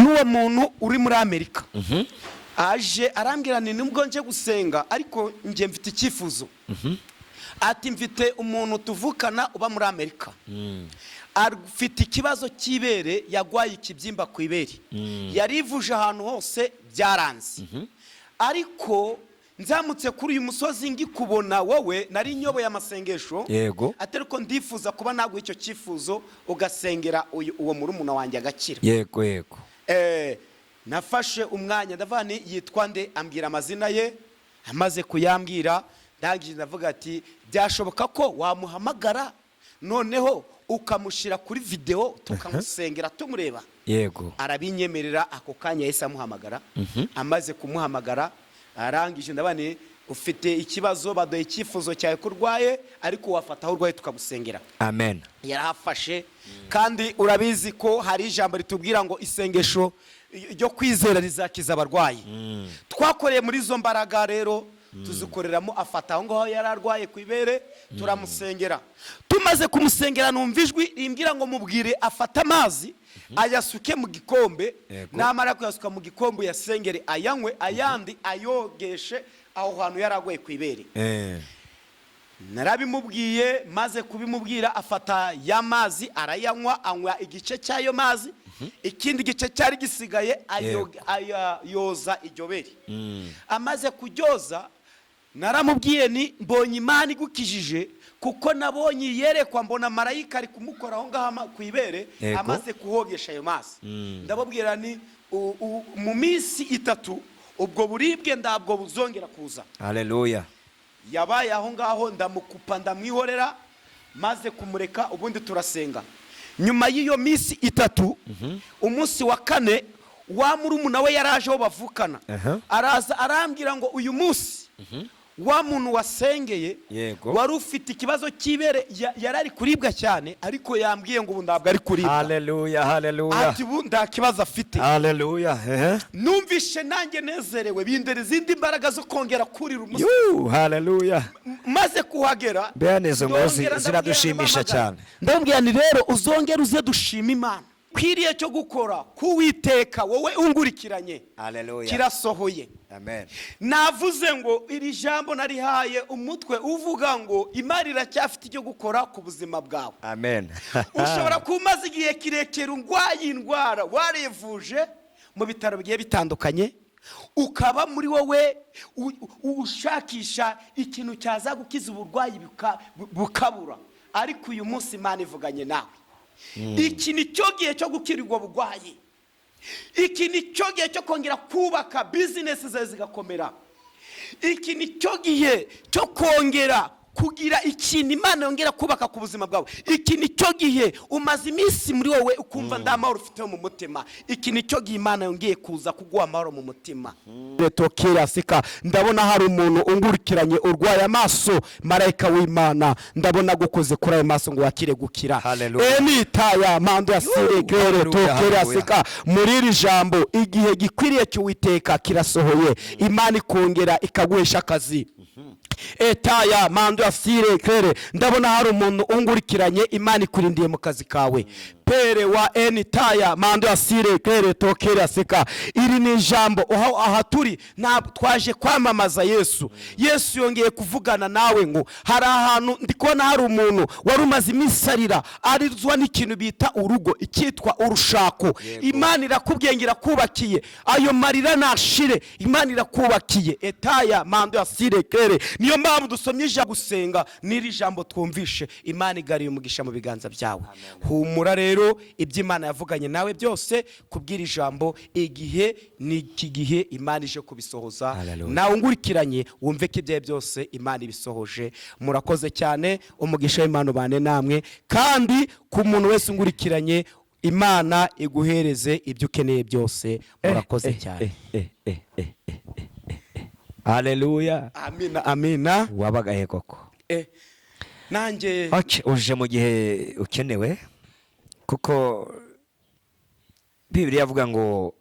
N'uwo muntu uri muri Amerika aje arambwira, ni nubwo nje gusenga, ariko njye mfite icyifuzo. Ati: "Mfite umuntu tuvukana uba muri Amerika, afite ikibazo cy'ibere, yagwaye ikibyimba ku ibere, yarivuje ahantu hose byaranze, ariko nzamutse kuri uyu musozi ngikubona wowe, nari nyoboye amasengesho." Atari ko ndifuza kuba naguha icyo cyifuzo, ugasengera uwo murumuna wanjye agakira. yego yego Nafashe umwanya, ndavuga nti: "Yitwa nde?" Ambwira amazina ye. Amaze kuyambwira, ndangije ndavuga ati: "Byashoboka ko wamuhamagara, noneho ukamushyira kuri videwo, tukamusengera tumureba?" Arabinyemerera. Ako kanya yahise amuhamagara. Amaze kumuhamagara, arangije ndavuga nti: "Ufite ikibazo, baduha icyifuzo cyawe ko urwaye, ariko wafata aho urwaye tukagusengera." Amen. Yarahafashe. Kandi urabizi ko hari ijambo ritubwira ngo isengesho ryo kwizera rizakiza abarwayi. Twakoreye muri izo mbaraga rero, tuzikoreramo. Afata aho ngaho yari arwaye ku ibere, turamusengera. Tumaze kumusengera, numva ijwi rimbwira ngo: "Mubwire afate amazi ayasuke mu gikombe, namara kuyasuka mu gikombe uyasengere ayanywe, ayandi ayogeshe aho hantu yari aguye ku ibere." Narabimubwiye. Maze kubimubwira, afata ya mazi arayanywa, anywa igice cy'ayo mazi, ikindi gice cyari gisigaye ayoza iryo bere. Amaze kuryoza, naramubwiye ni: "Mbonye Imana igukijije, kuko nabonye iyerekwa, mbona marayika ari kumukora aho ngaho ku ibere." Amaze kuhogesha ayo mazi, ndababwira ni mu minsi 3 ubwo buribwe ntabwo buzongera kuza. Haleluya. Yabaye aho ngaho, ndamukupa, ndamwihorera. Maze kumureka, ubundi turasenga. Nyuma y'iyo minsi 3, umunsi wa kane, wa murumuna we yaraje, aho bavukana. Araza arambwira ngo: "Uyu munsi wa muntu wasengeye wari ufite ikibazo cy'ibere, yari ari kuribwa cyane, ariko yambwiye ngo ubu ntabwo ari kuribwa." Haleluya, haleluya. Ati: "Ubu nta kibazo afite." Haleluya. Numvishe nanjye nezerewe, bindera izindi mbaraga zo kongera kurira umusozi. Yu, haleluya. Maze kuhagera, Bene izo nkuru ndongera ziradushimisha ndamubwira, cyane. Ndamubwira ni: "Rero uzongere uze dushima Imana." Kwiriye cyo gukora kuwiteka, wowe ungurikiranye, Haleluya. kirasohoye. Amen. Navuze ngo iri jambo narihaye umutwe uvuga ngo Imana iracyafite icyo gukora ku buzima bwawe. Amen. Ushobora kuba umaze igihe kirekire urwaye indwara, warivuje mu bitaro bigiye bitandukanye, ukaba muri wowe ushakisha ikintu cyaza gukiza uburwayi bukabura, ariko uyu munsi Imana ivuganye nawe. Iki ni cyo gihe cyo gukira ubwo burwayi. Iki ni cyo gihe cyo kongera kubaka bizinesi zawe zigakomera. Iki ni cyo gihe cyo kongera kugira ikintu Imana yongera kubaka ku buzima bwawe. Iki ni cyo gihe umaze iminsi muri wowe ukumva nta mahoro ufite mu mutima. Iki ni cyo gihe Imana yongeye kuza kuguha amahoro mu mutima. Sika, ndabona hari umuntu ungurikiranye urwaye amaso. Marayika w'Imana, ndabona agukoze kuri ayo maso ngo wakire gukira. Hallelujah. Enitaya mando ya sirekere. Hallelujah, tokera. hallelujah. Sika, muri iri jambo, igihe gikwiriye cy'Uwiteka kirasohoye. Imana ikongera ikaguhesha akazi. Etaya mando ya sire kere. Ndabona hari umuntu ungurikiranye, Imana ikurindiye mu kazi kawe. Pere wa enitaya mando ya sire kere tokera. Seka, iri ni ijambo aha turi ntabwo twaje kwamamaza Yesu. Yesu yongeye kuvugana nawe ngo hari ahantu ndi kubona hari umuntu wari umaze iminsi arira, arizwa n'ikintu bita urugo, icyitwa urushako. Imana irakubwiye ngo irakubakiye, ayo marira nashire. Imana irakubakiye. Etaya mando ya sire kere. Niyo mpamvu dusomye ijambo gusenga n'iri jambo twumvishe. Imana igariye umugisha mu biganza byawe. Humura rero, ibyo Imana yavuganye nawe byose kubwira ijambo, igihe ni iki gihe Imana ije kubisohoza. Hallelujah. Nawe ungurikiranye, wumve ko ibyawe byose Imana ibisohoje. Murakoze cyane. Umugisha w'Imana ubane namwe, kandi ku muntu wese ungurikiranye, Imana iguhereze ibyo ukeneye byose. Murakoze cyane. Haleluya. Amina, amina. Wabagahe koko? Nanjye. Okay, uje mu gihe ukenewe, kuko Bibiliya avuga ngo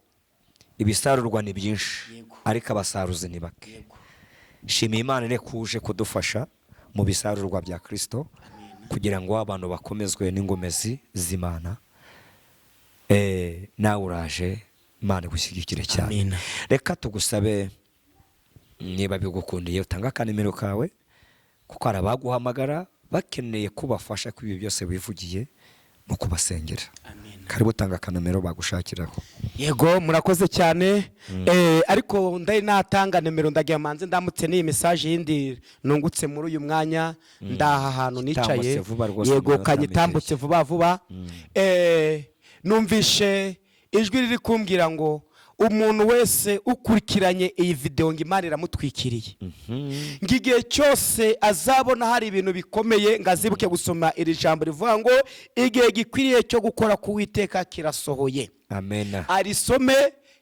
ibisarurwa ni byinshi, ariko abasaruzi ni bake. Shima Imana reka uje kudufasha mu bisarurwa bya Kirisito, kugira ngo abantu bakomezwe n'ingomezi z'Imana. Nawe uraje. Imana igushyigikire cyane. Amina. Reka tugusabe, niba bigukundiye, utange akanimero kawe, kuko hari abaguhamagara bakeneye kubafasha ko ibi byose wivugiye mu kubasengera. Karibu, utanga akanomero bagushakiraho. Yego, murakoze cyane. Ariko ndari natanga nimero, ndagira manze ndamutse n'iyi message yindi nungutse muri uyu mwanya ndaha hantu nicaye. Itambutse vuba rwose, Yego. iminota Kanyitambutse vuba vuba. Numvishe ijwi riri kumbwira ngo umuntu wese ukurikiranye iyi video, ngo Imana iramutwikiriye, ngo igihe cyose azabona hari ibintu bikomeye, ngo azibuke gusoma iri jambo rivuga ngo igihe gikwiriye cyo gukora k'Uwiteka kirasohoye. Amena. Arisome,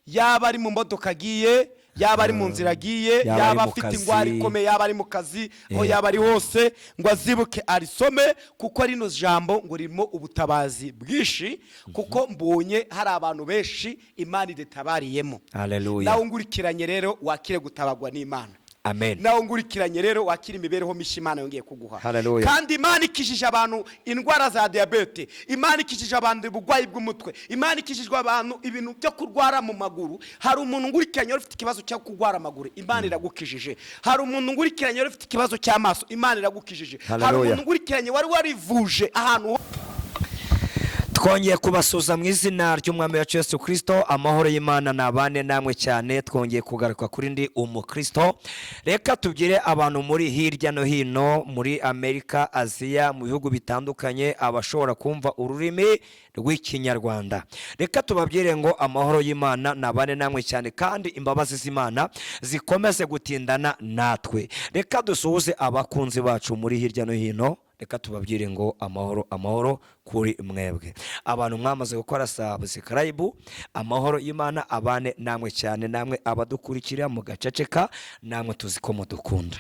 yaba ari mu modoka agiye, yaba ari mu nzira agiye, Yaba ari yaba mu afite kazi. indwara ikomeye, yaba ari mu kazi, aho yaba ari hose, ngo azibuke arisome, kuko rino jambo ngo ririmo ubutabazi bwinshi, kuko mbonye hari abantu benshi Imana idetabariyemo. Haleluya. Nawe ngurikiranye rero, wakire gutabagwa n'Imana. Amen. Nawe ngurikiranye rero, wakira imibereho mishya Imana yongeye kuguha. Hallelujah. Kandi Imana ikijije abantu indwara za diyabete, Imana ikijije abantu uburwayi bw'umutwe, Imana ikijije abantu ibintu byo kurwara mu maguru. Hari umuntu ngurikiranye wari ufite ikibazo cyo kurwara amaguru, Imana iragukijije. Hari umuntu ngurikiranye wari ufite ikibazo cy'amaso, Imana iragukijije. Hari Hallelujah. umuntu ngurikiranye wari warivuje ahantu Twongeye kubasuhuza mu izina ry'Umwami wacu Yesu Kirisito. Amahoro y'Imana nabane namwe cyane. Twongeye kugaruka kuri Ndi Umukristo. Reka tubwire abantu muri hirya no hino, muri Amerika, Aziya, mu bihugu bitandukanye, abashobora kumva ururimi rw'Ikinyarwanda, reka tubabwire ngo amahoro y'Imana nabane namwe cyane, kandi imbabazi z'Imana zikomeze gutindana natwe. Reka dusuhuze abakunzi bacu muri hirya no hino. Reka tubabwire ngo amahoro, amahoro kuri mwebwe abantu mwamaze gukora subscribe. Amahoro y'Imana abane namwe cyane. Namwe abadukurikira mugaceceka, namwe tuzi ko mudukunda.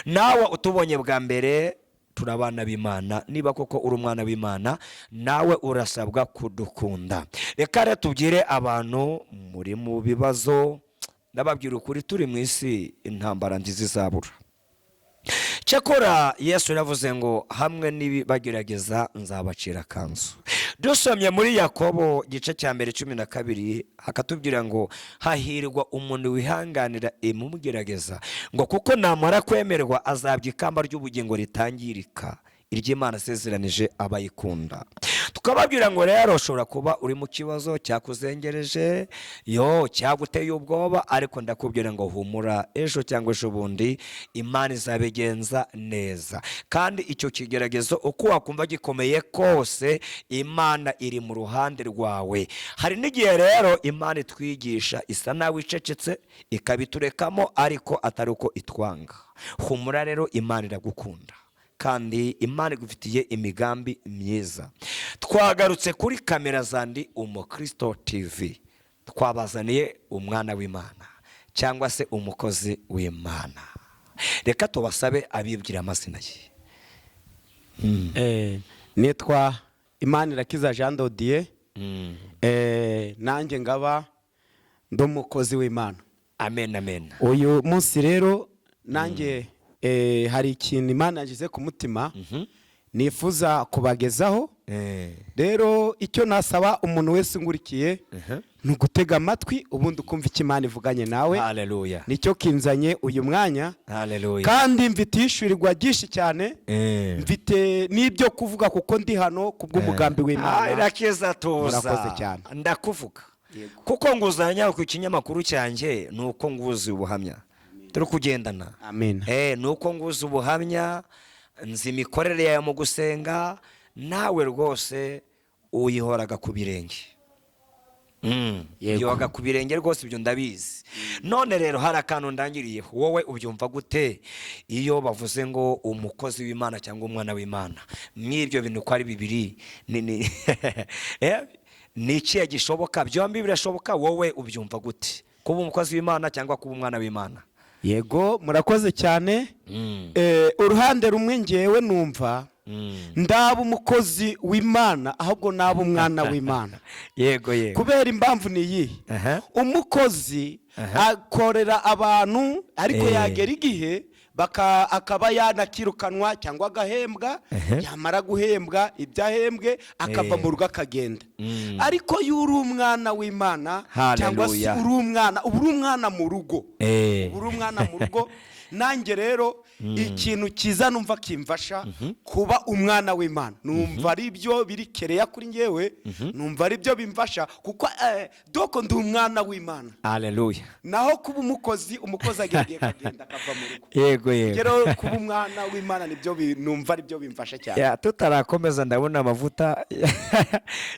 Nawe utubonye bwa mbere, turi abana b'Imana. Niba koko uri umwana w'Imana, nawe urasabwa kudukunda. Reka rero tubwire abantu muri mu bibazo. Ndababwira ukuri, turi mu isi intambara nziza izabura. Cyakora Yesu yaravuze ngo hamwe n'ibibagerageza nzabacira akanzu. Dusomye muri Yakobo igice cya mbere 12, hakatubwira ngo hahirwa umuntu wihanganira imugerageza, ngo kuko namara kwemerwa azabwa ikamba ry'ubugingo ritangirika, iry'Imana asezeranije abayikunda. Tukababwira ngo rero ushobora kuba uri mu kibazo cyakuzengereje, yo cyaguteye ubwoba, ariko ndakubwira ngo humura, ejo cyangwa ejo bundi Imana izabigenza neza. Kandi icyo kigeragezo uko wakumva gikomeye kose, Imana iri mu ruhande rwawe. Hari n'igihe rero Imana itwigisha isa nawe icecetse, ikabiturekamo, ariko atari uko itwanga. Humura rero, Imana iragukunda kandi Imana igufitiye imigambi myiza. Twagarutse kuri kamera za Ndi Umukristo TV, twabazaniye umwana w'Imana cyangwa se umukozi w'Imana. Reka tubasabe abibwira amazina ye. Nitwa Imanirakiza Jean Dodier. Nanjye ngaba ndi umukozi w'Imana. Amen, amen. Uyu munsi rero nanjye hari ikintu Imana yashyize ku mutima nifuza kubagezaho. Rero icyo nasaba umuntu wese ngurikiye ni ugutega amatwi, ubundi ukumva icyo Imana ivuganye nawe. Haleluya. Nicyo kinzanye uyu mwanya. Haleluya. Kandi mfite ishyurirwa ryinshi cyane, mfite n'ibyo kuvuga, kuko ndi hano ku bw'umugambi w'Imana. Irakiza tuza. Murakoze cyane. Ndakuvuga kuko nguzanya ku kinyamakuru cyanjye, ni uko nguzi ubuhamya turi kugendana. Amen. Ni uko nguzi ubuhamya, nzi imikorere yawe mu gusenga, nawe rwose uyihoraga ku birenge. Yego. Uyihoraga ku birenge rwose, ibyo ndabizi. None rero hari akantu ndangiriyeho. Wowe ubyumva gute iyo bavuze ngo umukozi w'Imana cyangwa umwana w'Imana? Mw'ibyo bintu uko ari bibiri, ni ikihe gishoboka? Byombi birashoboka. Wowe ubyumva gute, kuba umukozi w'Imana cyangwa kuba umwana w'Imana? Yego, murakoze cyane. Uruhande rumwe ngewe numva ndaba umukozi w'Imana, ahubwo naba umwana w'Imana. Yego yego. Kubera impamvu ni iyihe? Umukozi akorera abantu, ariko yagera igihe Akaba yanakirukanwa cyangwa agahembwa. Yamara guhembwa ibyo ahembwe, akava mu rugo akagenda. Ariko iyo uri umwana w'Imana, cyangwa se Hallelujah. uri umwana, uba uri umwana mu rugo. Uba uri umwana mu rugo. Nanjye rero ikintu cyiza numva kimfasha kuba umwana w'Imana, numva ari byo biri kereya kuri njyewe, numva ari byo bimfasha kuko doko ndi umwana w'Imana. Hallelujah. Naho kuba umukozi, umukozi agira igihe akagenda, akava mu rugo. Yego. Rero kuba umwana w'Imana nibyo numva ari byo bimfasha cyane. Ya, tutarakomeza, ndabona amavuta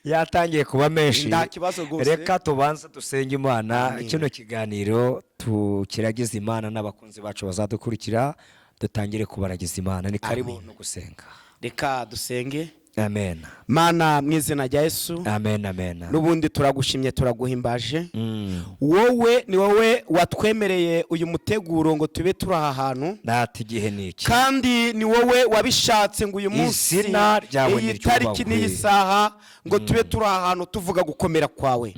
yatangiye kuba menshi. Nta kibazo rwose. Reka tubanze dusenge Imana. Amen. Kino kiganiro tukiragize Imana n'abakunzi bacu bazadukurikira, dutangire kubaragiza Imana. Ni karibu no gusenga. Reka dusenge. Amen. Mana, mu izina rya Yesu, Amen, amen. n'ubundi turagushimye, turaguhimbaje. Wowe ni wowe watwemereye uyu muteguro ngo tube turi aha hantu. Data, igihe ni iki. Kandi ni wowe wabishatse ngo uyu munsi, Izina ryawe iyi niryubahwe. tariki n'iyi saha, ngo tube turi aha hantu tuvuga gukomera kwawe.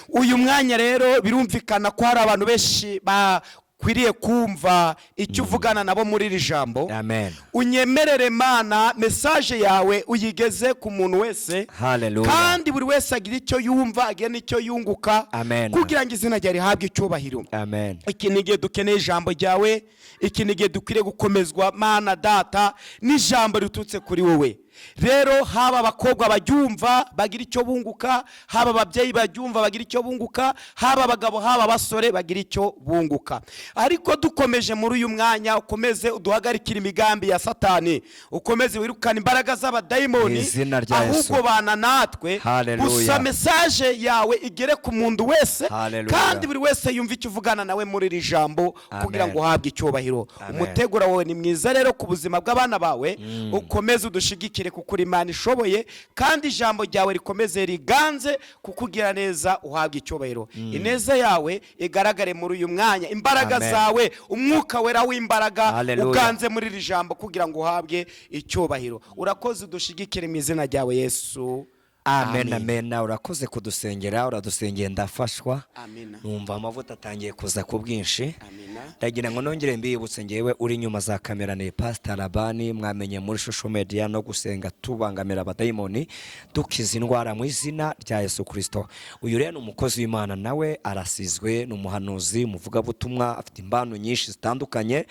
Uyu mwanya rero birumvikana ko hari abantu benshi bakwiriye kumva icyo uvugana nabo muri iri jambo. Amen. Unyemerere Mana, message yawe uyigeze ku muntu wese, Hallelujah. kandi buri wese agira icyo yumva, agira n'icyo yunguka, Amen. kugira ngo izina ryawe rihabwe icyubahiro. Amen. Iki ni igihe dukeneye ijambo ryawe, iki ni igihe dukwiriye gukomezwa, Mana Data, n'ijambo riturutse kuri wowe. Rero haba abakobwa baryumva bagira icyo bunguka, haba ababyeyi baryumva bagira icyo bunguka, haba abagabo, haba abasore bagira icyo bunguka. Ariko dukomeje muri uyu mwanya, ukomeze uduhagarikire imigambi ya Satani, ukomeze wirukane imbaraga z'abadayimoni. Mu izina rya Yesu. Ahubwo bana natwe. Hallelujah. Gusa message yawe igere ku muntu wese, Hallelujah. kandi buri wese yumve icyo uvugana nawe muri iri jambo, kugira Amen. ngo uhabwe icyubahiro. Amen. Umuteguro wawe ni mwiza rero ku buzima bw'abana bawe. Ukomeze udushigikire kuko uri Imana ishoboye, kandi ijambo ryawe rikomeze riganze kukugira neza, uhabwe icyubahiro. Ineza yawe igaragare muri uyu mwanya, imbaraga Amen. zawe, Umwuka Wera w'imbaraga Hallelujah. uganze muri iri jambo kugira ngo uhabwe icyubahiro. Urakoze, udushigikire mu izina ryawe Yesu. Amen, amen. Urakoze kudusengera, uradusengera ndafashwa. Amina. Numva amavuta atangiye kuza ku bwinshi. Amina. Ndagira ngo nongere mbibutse, ngewe uri inyuma za kamera ni Pastor Labani, mwamenye muri social media no gusenga tubangamira abadayimoni, dukiza indwara mu izina rya Yesu Kristo. Uyu rero ni umukozi w'Imana, nawe arasizwe, ni umuhanuzi, umuvugabutumwa, afite impano nyinshi zitandukanye.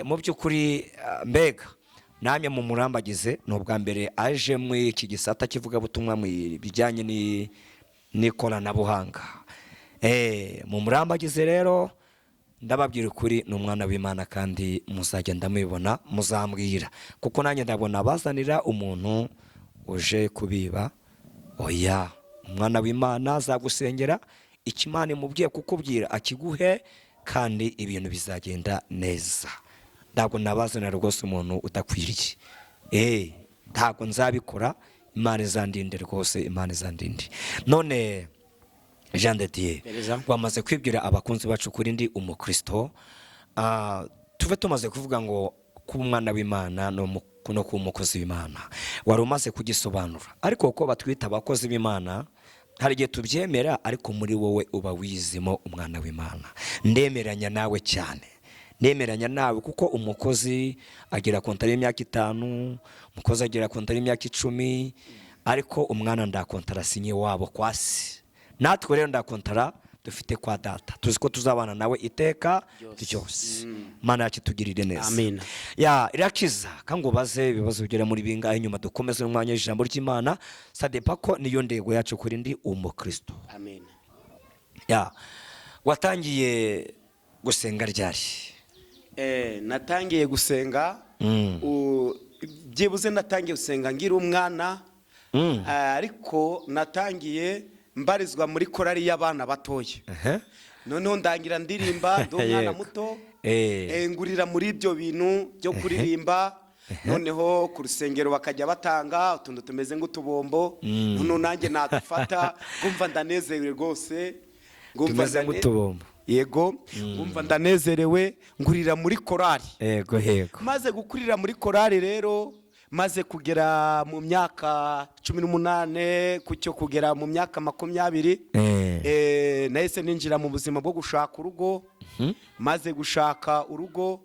Mu by'ukuri, mbega namwe mu murambagize, ni ubwa mbere aje muri iki gisata kivugabutumwa mu bijyanye n'ikoranabuhanga. Mu murambagize rero, ndababwira ukuri, ni umwana w'Imana kandi muzagenda mubibona, muzambwira, kuko nanjye ndabona bazanira umuntu uje kubiba. Oya, umwana w'Imana azagusengera, icyo Imana imubwiye kukubwira akiguhe, kandi ibintu bizagenda neza. Ntabwo nabazanira rwose umuntu udakwiriye. Ntabwo nzabikora. Imana izandinde rwose, Imana izandinde. None Jean de Dieu, Pereza. wamaze kwibwira abakunzi bacu kuri ndi umukristo. Tuve tumaze kuvuga ngo kuba umwana w'Imana no kuba umukozi w'Imana, wari umaze kugisobanura. Ariko kuko batwita abakozi b'Imana, hari igihe tubyemera, ariko muri wowe uba wizimo umwana w'Imana. Ndemeranya nawe cyane, nemeranya nawe, kuko umukozi agira kontara y'imyaka 5, umukozi agira kontara y'imyaka 10, ariko umwana nda kontara asinye wabo kwa se. Natwe rero nda kontara dufite kwa Data, tuzi ko tuzabana nawe iteka ryose. Mana yacu itugirire neza. Amen. Ya irakiza kangubaze ibibazo bigera muri bingahe, nyuma dukomeze umwanya w'ijambo ry'Imana. Sadepa ko niyo ndego yacu kuri ndi umukristo. Amen. Ya, watangiye gusenga ryari? Natangiye gusenga, byibuze natangiye gusenga ngira umwana. Ariko natangiye mbarizwa muri korari y'abana batoya. Noneho ndangira ndirimba ndi umwana muto. Ngurira muri ibyo bintu byo kuririmba. Noneho ku rusengero bakajya batanga utuntu tumeze nk'utubombo. Noneho nanjye nadufata ngumva ndanezerewe rwose. Ngumva Tumeze nk'utubombo. Yego, ngumva ndanezerewe, ngurira muri korari. Yego yego. Maze gukurira muri korari rero, maze kugera mu myaka 18 kucyo kugera mu myaka 20, nahise ninjira mu buzima bwo gushaka urugo. Maze gushaka urugo,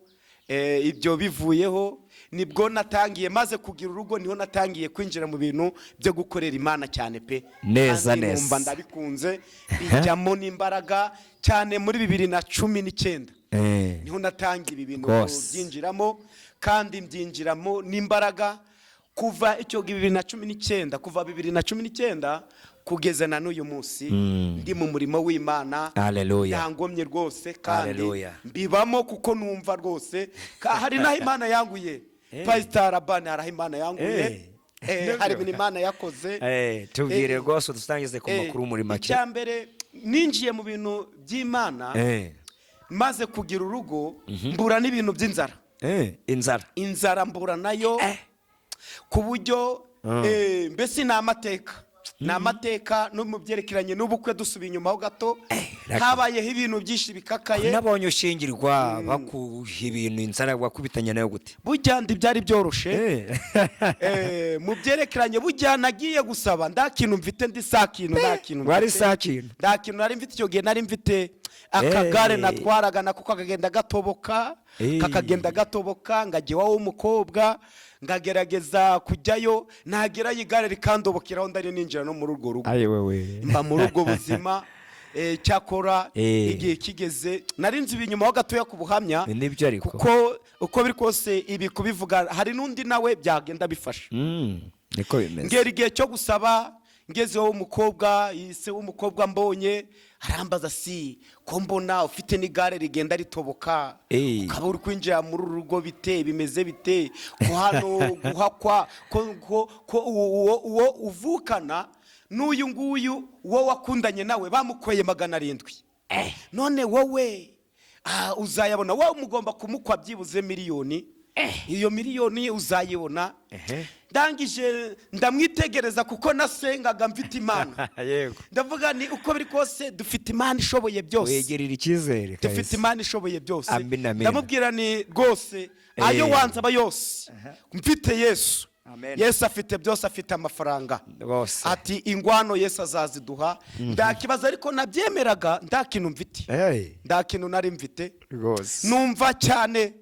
Ibyo bivuyeho nibwo natangiye, maze kugira urugo niho natangiye kwinjira mu bintu byo gukorera Imana cyane pe. Neza, Kandi neza. numva ndabikunze, bijyamo n'imbaraga cyane muri 2019. Niho natangiye ibi bintu byinjiramo, kandi mbyinjiramo n'imbaraga kuva icyo gihe 2019, kuva 2019 kugeza na n'uyu munsi ndi mu murimo w'Imana. Haleluya. Ntangomye rwose kandi Haleluya. mbibamo kuko numva rwose hari n'aho Imana yanguye. Pastor Rabani, hari aho Imana yanguye. Hari ibintu Imana yakoze. Tubwire rwose, udusangize ku makuru muri make. Icya mbere, ninjiye mu bintu by'Imana maze kugira urugo, mbura n'ibintu by'inzara. Inzara. Inzara mbura nayo ku buryo mbese ni amateka, ni amateka no mu byerekeranye n'ubukwe. Dusubiye inyuma ho gato, habayeho ibintu byinshi bikakaye. Nabonye ushingirwa bakuha ibintu, inzara wakubitanye nayo gute? Burya ndi byari byoroshe. Mu byerekeranye, burya nagiye gusaba nda kintu mfite, ndi sa kintu, nta kintu Wari mfite. sa kintu. Nta kintu nari mfite icyo gihe. Nari mfite akagare natwaraga, nako kakagenda gatoboka, kakagenda gatoboka. Ngajya iwawe w'umukobwa, ngagerageza kujyayo, nagerayo igare rikandobokeraho ndari ninjira no muri urwo rugo. Ayi wewe. Mba muri ubwo buzima. Cyakora igihe kigeze, nari nzi inyuma ho gatoya ku buhamya. Nibyo ariko. Kuko uko biri kose ibi kubivuga hari n'undi nawe byagenda bifasha. Niko bimeze. Ngera igihe cyo gusaba, ngezeho umukobwa, ise w'umukobwa mbonye arambaza: "Si ko mbona ufite n'igare rigenda ritoboka, ukaba uri kwinjira muri uru rugo, bite? Bimeze bite ko hano guhakwa ko uwo uvukana n'uyu nguyu, uwo wakundanye nawe bamukweye 700, none wowe uzayabona? Wowe mugomba kumukwa byibuze miliyoni, iyo miliyoni uzayibona?" Ndangije ndamwitegereza, kuko nasengaga mfite Imana. Ndavuga ni uko biri kose dufite Imana ishoboye byose. Wegerera icyizere Dufite kabisa. Imana ishoboye byose. Amin, amin. Ndamubwira ni rwose ayo wansaba yose, mfite Yesu. Amen. Yesu afite byose, afite amafaranga. Rwose. Ati ingwano Yesu azaziduha, ndakibaza. Ariko nabyemeraga nta kintu mfite, nta kintu nari mfite. Numva cyane,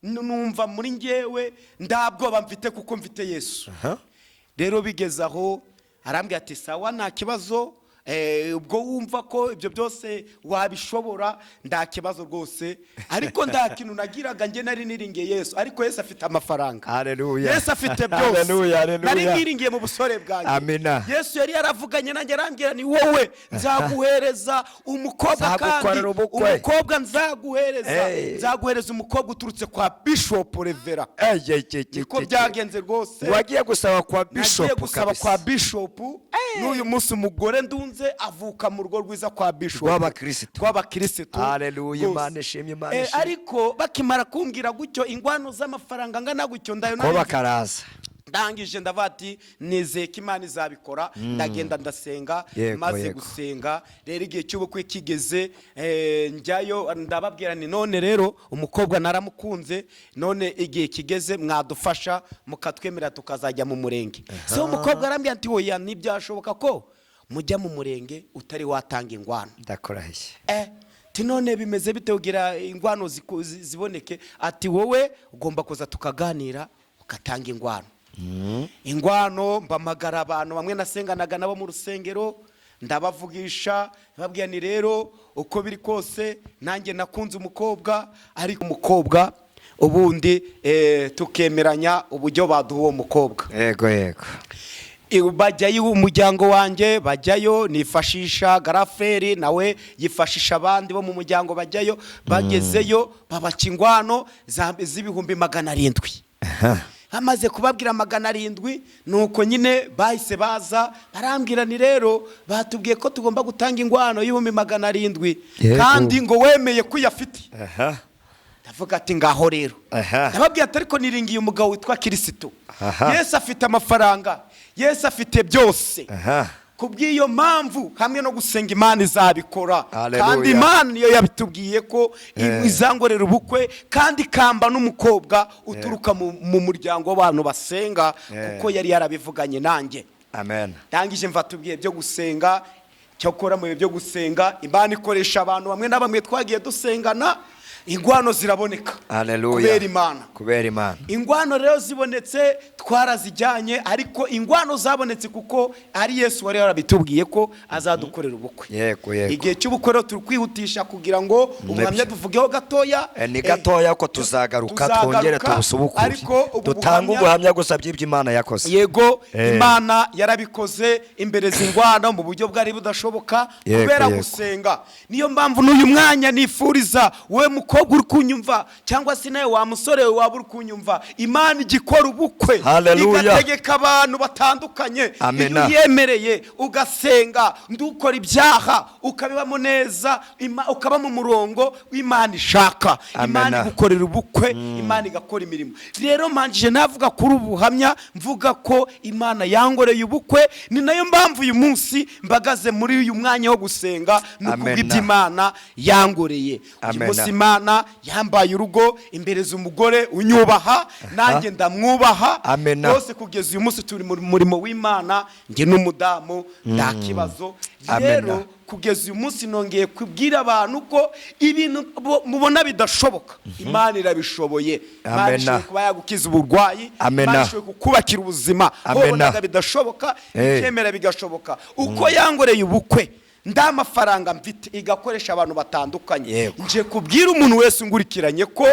numva muri ngewe nta bwoba mfite kuko mfite Yesu. Rero bigeze aho arambwira ati: "Sawa, nta kibazo, ubwo wumva ko ibyo byose wabishobora, nta kibazo rwose." Ariko nta kintu nagiraga njye, nari niringiye Yesu, ariko Yesu afite amafaranga. Haleluya. Yesu afite byose. Haleluya, haleluya. Nari niringiye mu busore bwanjye. Amina. Yesu yari yaravuganye nanjye, arambwira ni wowe nzaguhereza umukobwa, kandi Nzagukorera ubukwe. umukobwa nzaguhereza, nzaguhereza umukobwa uturutse kwa Bishop Revera. Niko byagenze rwose. Wagiye gusaba kwa Nagiye bishop gusaba kabisa. kwa bishop. N'uyu munsi umugore ndunze avuka mu rugo rwiza kwa bishop Rw'abakirisitu. Rw'abakirisitu. Haleluya, Rwose. Imana ishimwe, Imana ishimwe. Ariko bakimara kumbwira gutyo ingwano z'amafaranga angana gutyo, ndayo Ko nari bakaraza. Ndangije ndavuga ati nizeye ko Imana izabikora. Ndagenda ndasenga. Maze gusenga rero, igihe cy'ubukwe kigeze, njyayo ndababwira ni none rero umukobwa naramukunze, none igihe kigeze mwadufasha mukatwemerera tukazajya mu murenge. So umukobwa arambwira ati: "Oya, ntibyashoboka ko mujya mu murenge utari watanga ingwano." Ndakurahiye. Ti none bimeze bite kugira ingwano ziboneke? Ati wowe ugomba kuza tukaganira ugatanga ingwano. Ingwano, mbamagara abantu bamwe nasenganaga nabo mu rusengero, ndabavugisha, babwira ni rero uko biri kose nanjye nakunze umukobwa, ariko umukobwa ubundi tukemeranya uburyo baduha uwo mukobwa. Yego yego. Bajyayo, umuryango wanjye bajyayo, nifashisha garaferi, nawe yifashisha abandi bo mu muryango, bajyayo. Bagezeyo babaca ingwano z'ibihumbi 700. Bamaze kubabwira 700, nuko nyine bahise baza barambwira ni rero batubwiye ko tugomba gutanga ingwano y'ibihumbi 700 kandi ngo wemeye ko uyafite. Ndavuga ati ngaho rero. Ndababwira ati ariko niringiye umugabo witwa Kirisitu. Yesu afite amafaranga, Yesu afite byose. Kubw'iyo mpamvu hamwe no gusenga, Imana izabikora. Haleluya. Kandi Imana niyo yabitubwiye ko izangorera ubukwe, kandi ikamba n'umukobwa uturuka mu muryango w'abantu basenga, kuko yari yarabivuganye nanjye. Amen. Ndangije mva tubwiye byo gusenga. Cyakora mu bihe byo gusenga, Imana ikoresha abantu bamwe na bamwe twagiye dusengana. Ingwano ziraboneka. Haleluya. Kubera Imana. Kubera Imana. Ingwano rero zibonetse twarazijyanye, ariko ingwano zabonetse kuko ari Yesu wari yarabitubwiye ko azadukorera ubukwe. Yego, yego. Igihe cy'ubukwe rero turi kwihutisha kugira ngo ubuhamya tuvugeho gatoya. Ni gatoya ko tuzagaruka twongere tubusubukure, ariko ubu dutange ubuhamya gusa by'ibyo Imana yakoze. Yego, Imana yarabikoze imbere z'ingwano mu buryo bwari budashoboka kubera gusenga. Niyo mpamvu n'uyu mwanya nifuriza wowe mukobwa uri kunyumva, cyangwa se nawe wa musore waba uri kunyumva, Imana igikora ubukwe igategeka abantu batandukanye. Iyo uyemereye ugasenga, ndukora ibyaha ukabibamo neza, ukaba mu murongo w'Imana ishaka, Imana igukorera ubukwe, Imana igakora imirimo. Rero manjije navuga kuri ubuhamya, mvuga ko Imana yangoreye ubukwe. Ni nayo mpamvu uyu munsi mbagaze muri uyu mwanya wo gusenga no kubw'ibyo Imana yangoreye. Uyu munsi Imana yambaye urugo, imbereza umugore unyubaha, nanjye ndamwubaha rwose. Kugeza uyu munsi turi mu murimo w'Imana, njye n'umudamu nta kibazo. Rero kugeza uyu munsi nongeye kubwira abantu ko ibintu mubona bidashoboka, Imana irabishoboye. Imana ishoboye kuba yagukiza uburwayi, Imana ishoboye kukubakira ubuzima. Wabonaga bidashoboka, ikemera bigashoboka. Uko yangoreye ubukwe ndamafaranga mfite igakoresha abantu batandukanye. Nje kubwira umuntu wese ungurikiranye ko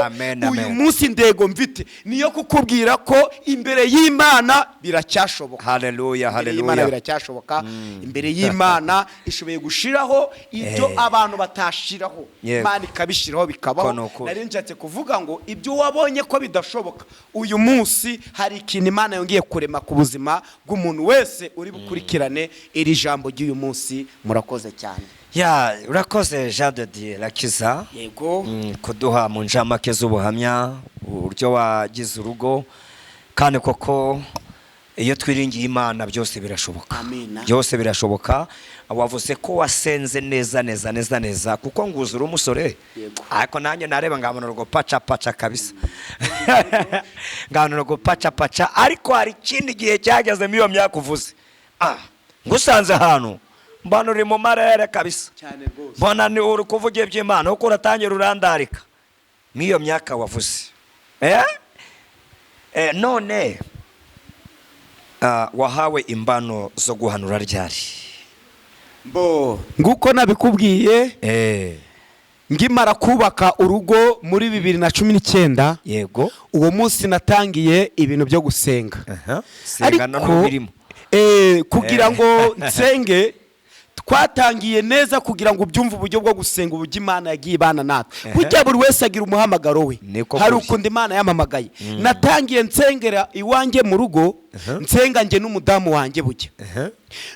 uyu munsi ndego mfite niyo kukubwira ko imbere y'Imana biracyashoboka. Haleluya, haleluya. Imana biracyashoboka. Imbere y'Imana ishoboye gushiraho ibyo abantu batashiraho, Imana ikabishiraho bikabaho. Nari nshatse kuvuga ngo ibyo wabonye ko bidashoboka, uyu munsi hari ikintu Imana yongeye kurema ku buzima bw'umuntu wese uri bukurikirane iri jambo ry'uyu munsi. Murakoze cyane. Ya, urakoze Jean de Dieu Rakiza. Yego. Kuduha mu njamake z'ubuhamya uburyo wagize urugo, kandi koko iyo twiringiye Imana byose birashoboka. Amina. Byose birashoboka. Wavuze ko wasenze neza neza neza neza, kuko nguzura umusore. Ariko nanjye nareba ngabona urwo paca paca kabisa. Ngabona urwo paca paca, ariko hari ikindi gihe cyageze muri iyo myaka uvuze. Ngusanze ahantu mbona uri mu marere kabisa, mbona ni uri kuvuga iby'Imana, uko uratangira urandarika n'iyo myaka wavuze. None wahawe imbano zo guhanura ryari? Mbo nguko nabikubwiye, ngimara kubaka urugo muri 2019. Yego. Uwo munsi natangiye ibintu byo gusenga. Ariko kugira ngo nsenge twatangiye neza, kugira ngo ubyumve uburyo bwo gusenga, uburyo Imana yagiye ibana natwe. Burya buri wese agira umuhamagaro we, hari ukundi Imana yamamagaye. Natangiye nsengera iwanjye mu rugo, nsenga njye n'umudamu wanjye bujya.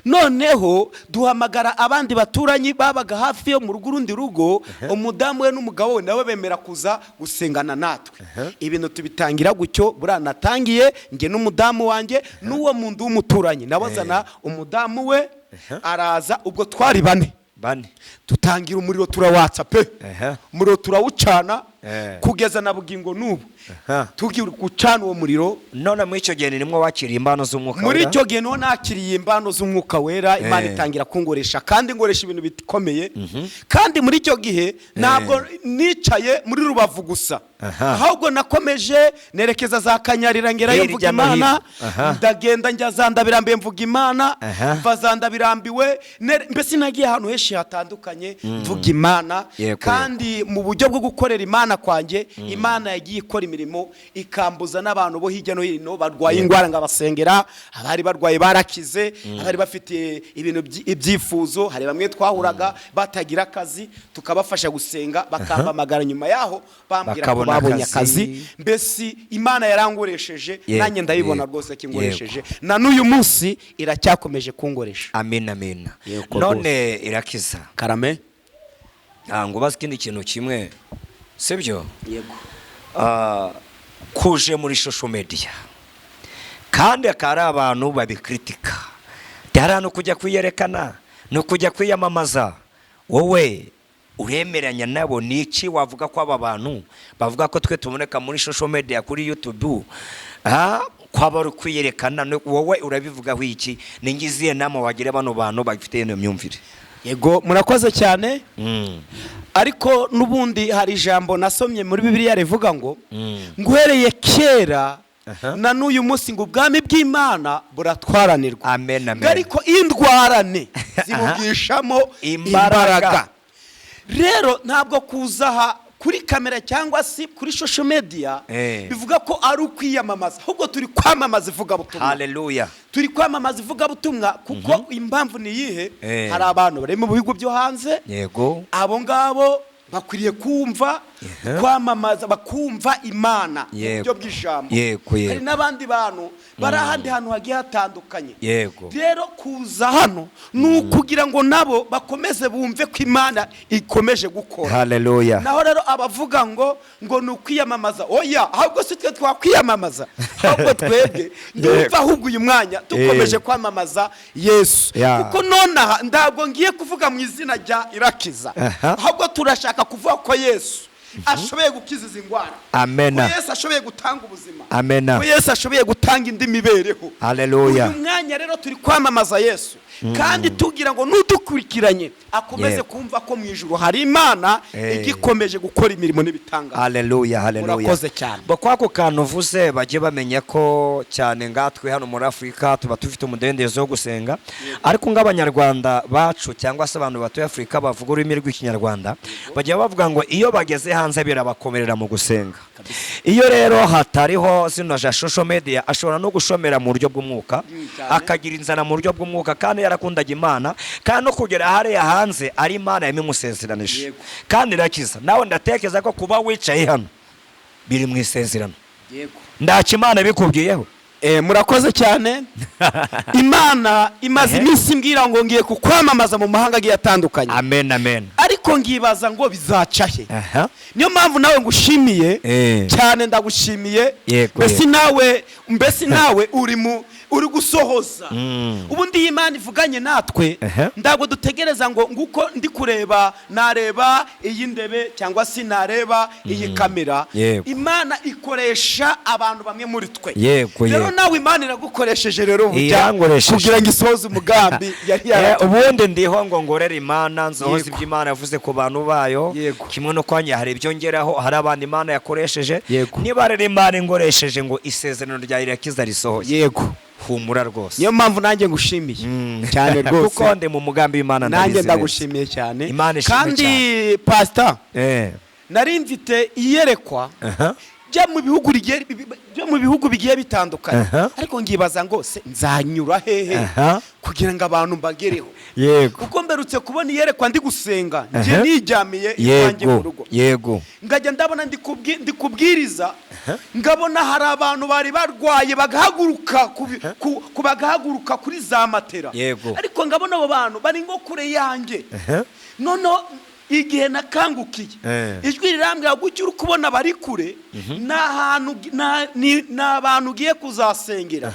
Noneho duhamagara abandi baturanyi babaga hafi yo mu rugo, urundi rugo, umudamu we n'umugabo we nabo bemera kuza gusengana natwe. Ibintu tubitangira gutyo. Buriya natangiye njye n'umudamu wanjye n'uwo muntu w'umuturanyi, nabazana umudamu we araza, ubwo twari bane. Tutangira umuriro turawatsa pe, umuriro turawucana kugeza na bugingo n'ubu tugiye gucana uwo muriro. None muri icyo gihe nimwo wakiriye imbano z'umwuka wera? Muri icyo gihe niho nakiriye imbano z'umwuka wera. Imana itangira kungoresha, kandi ngoresha ibintu bikomeye. Kandi muri icyo gihe ntabwo nicaye muri Rubavu gusa, ahubwo nakomeje nerekeza za Kanyarira ngerayo mvuga Imana, ndagenda njya za Ndabirambiwe mvuga Imana, mva za Ndabirambiwe, mbese nagiye ahantu henshi hatandukanye mvuga Imana. Kandi mu buryo bwo gukorera Imana kwanjye, Imana yagiye ikora imirimo ikambuza n'abantu bo hirya no hino barwaye indwara ngabasengera, abari barwaye barakize, abari bafite ibintu ibyifuzo. Hari bamwe twahuraga batagira akazi tukabafasha gusenga, bakambamagara nyuma yaho bambwira ko babonye akazi. Mbese Imana yarangoresheje, nanjye ndayibona rwose ko ingoresheje, na n'uyu munsi iracyakomeje kungoresha. Amina, amina. None Irakiza karame, ngo ubaze ikindi kintu kimwe, sibyo? Yego. Kuje muri social media, kandi akari abantu babikritika, hari no kujya kwiyerekana no kujya kwiyamamaza, wowe uremeranya nabo? Niki wavuga ko aba bantu bavuga ko twe tuboneka muri social media kuri YouTube kwaba ari kwiyerekana, wowe urabivugaho iki? Ni ngiziye nama wagira bano bantu bafite iyo myumvire? Yego, murakoze cyane. Ariko n'ubundi hari ijambo nasomye muri Bibiliya rivuga ngo nguhereye kera na n'uyu munsi ngo ubwami bw'Imana buratwaranirwa. Amen, amen. Ariko indwarane zibugishamo imbaraga. Rero ntabwo kuza aha kuri kamera cyangwa se kuri social media bivuga ko ari ukwiyamamaza, ahubwo turi kwamamaza ivugabutumwa. Haleluya. Turi kwamamaza ivugabutumwa kuko impamvu ni iyihe? Hari abantu bari mu bihugu byo hanze. Yego. Abo ngabo bakwiriye kumva kwamamaza, bakumva Imana mu buryo bw'ijambo. Hari n'abandi bantu bari ahandi hantu hagiye hatandukanye. Rero kuza hano ni ukugira ngo nabo bakomeze bumve ko Imana ikomeje gukora. Haleluya. Naho rero abavuga ngo ni ukwiyamamaza, oya, ahubwo si twe twakwiyamamaza, ahubwo twebwe ndumva ahubwo uyu mwanya dukomeje kwamamaza Yesu. Kuko nonaha ntabwo ngiye kuvuga mu izina rya Irakiza, ahubwo turashaka kuvuga ko Yesu ashoboye gukiza izi ndwara. Amen. Ko Yesu ashoboye gutanga ubuzima. Amen. Ko Yesu ashoboye gutanga indi mibereho. Haleluya. Uyu mwanya rero turi kwamamaza Yesu. Kandi tugira ngo nudukurikiranye akomeze kumva ko mu ijuru hari Imana igikomeje gukora imirimo n'ibitangaza. Haleluya, haleluya. Murakoze cyane. Kwako kantu uvuze bajye bamenya ko cyane ngatwe hano muri Afurika tuba dufite umudendezo wo gusenga, ariko ng'abanyarwanda bacu cyangwa se abantu batuye Afurika bavuga ururimi rw'Ikinyarwanda bajya bavuga ngo iyo bageze hanze birabakomerera mu gusenga. Iyo rero hatariho zino za social media ashobora no gushomera mu buryo bw'umwuka, akagira inzara mu buryo bw'umwuka, kandi yarakundaga Imana, kandi no kugera hariya hanze ari Imana yabimusezeranije kandi irakiza. Nawe ndatekereza ko kuba wicaye hano biri mu isezerano. Ndacyo Imana bikubwiyeho. Murakoze cyane. Imana imaze iminsi mbwira ngo ngiye kukwamamaza mu mahanga agiye atandukanye. Amen, amen. Ariko ngibaza ngo bizaca he? Niyo mpamvu nawe ngushimiye cyane, ndagushimiye. Mbese nawe uri gusohoza. Ubundi Imana ivuganye natwe ntabwo dutegereza ngo nguko ndi kureba nareba iyi ndebe cyangwa se nareba iyi kamera. Imana ikoresha abantu bamwe muri twe. Rero nawe Imana iragukoresheje rero kugira ngo isohoze umugambi yari yarateguye. Ubundi ndiho ngo ngorere Imana, nsohoze ibyo Imana yavuze ku bantu bayo. Kimwe no kwanya hari ibyo ngeraho, hari abantu Imana yakoresheje. Niba rero Imana ingoresheje ngo isezerano rya Irakiza risohoye. Humura rwose. Niyo mpamvu nanjye ngushimiye cyane rwose, kuko ndi mu mugambi w'Imana. Nanjye ndagushimiye cyane. Kandi pastor, nari mfite iyerekwa byo mu bihugu bigiye bitandukanye, ariko ngibaza ngo se nzanyura hehe kugira ngo abantu mbagereho. Kuko mberutse kubona iyerekwa ndi gusenga ngiye nijyamiye iwanjye mu rugo. Ngajya ndabona ndi kubwiriza, ngabona hari abantu bari barwaye bagahaguruka bagahaguruka kuri za matera, ariko ngabona abo bantu bari ngo kure yanjye. Noneho igihe nakangukiye ijwi rirambwira gutyo, uri kubona bari kure ni abantu ugiye kuzasengera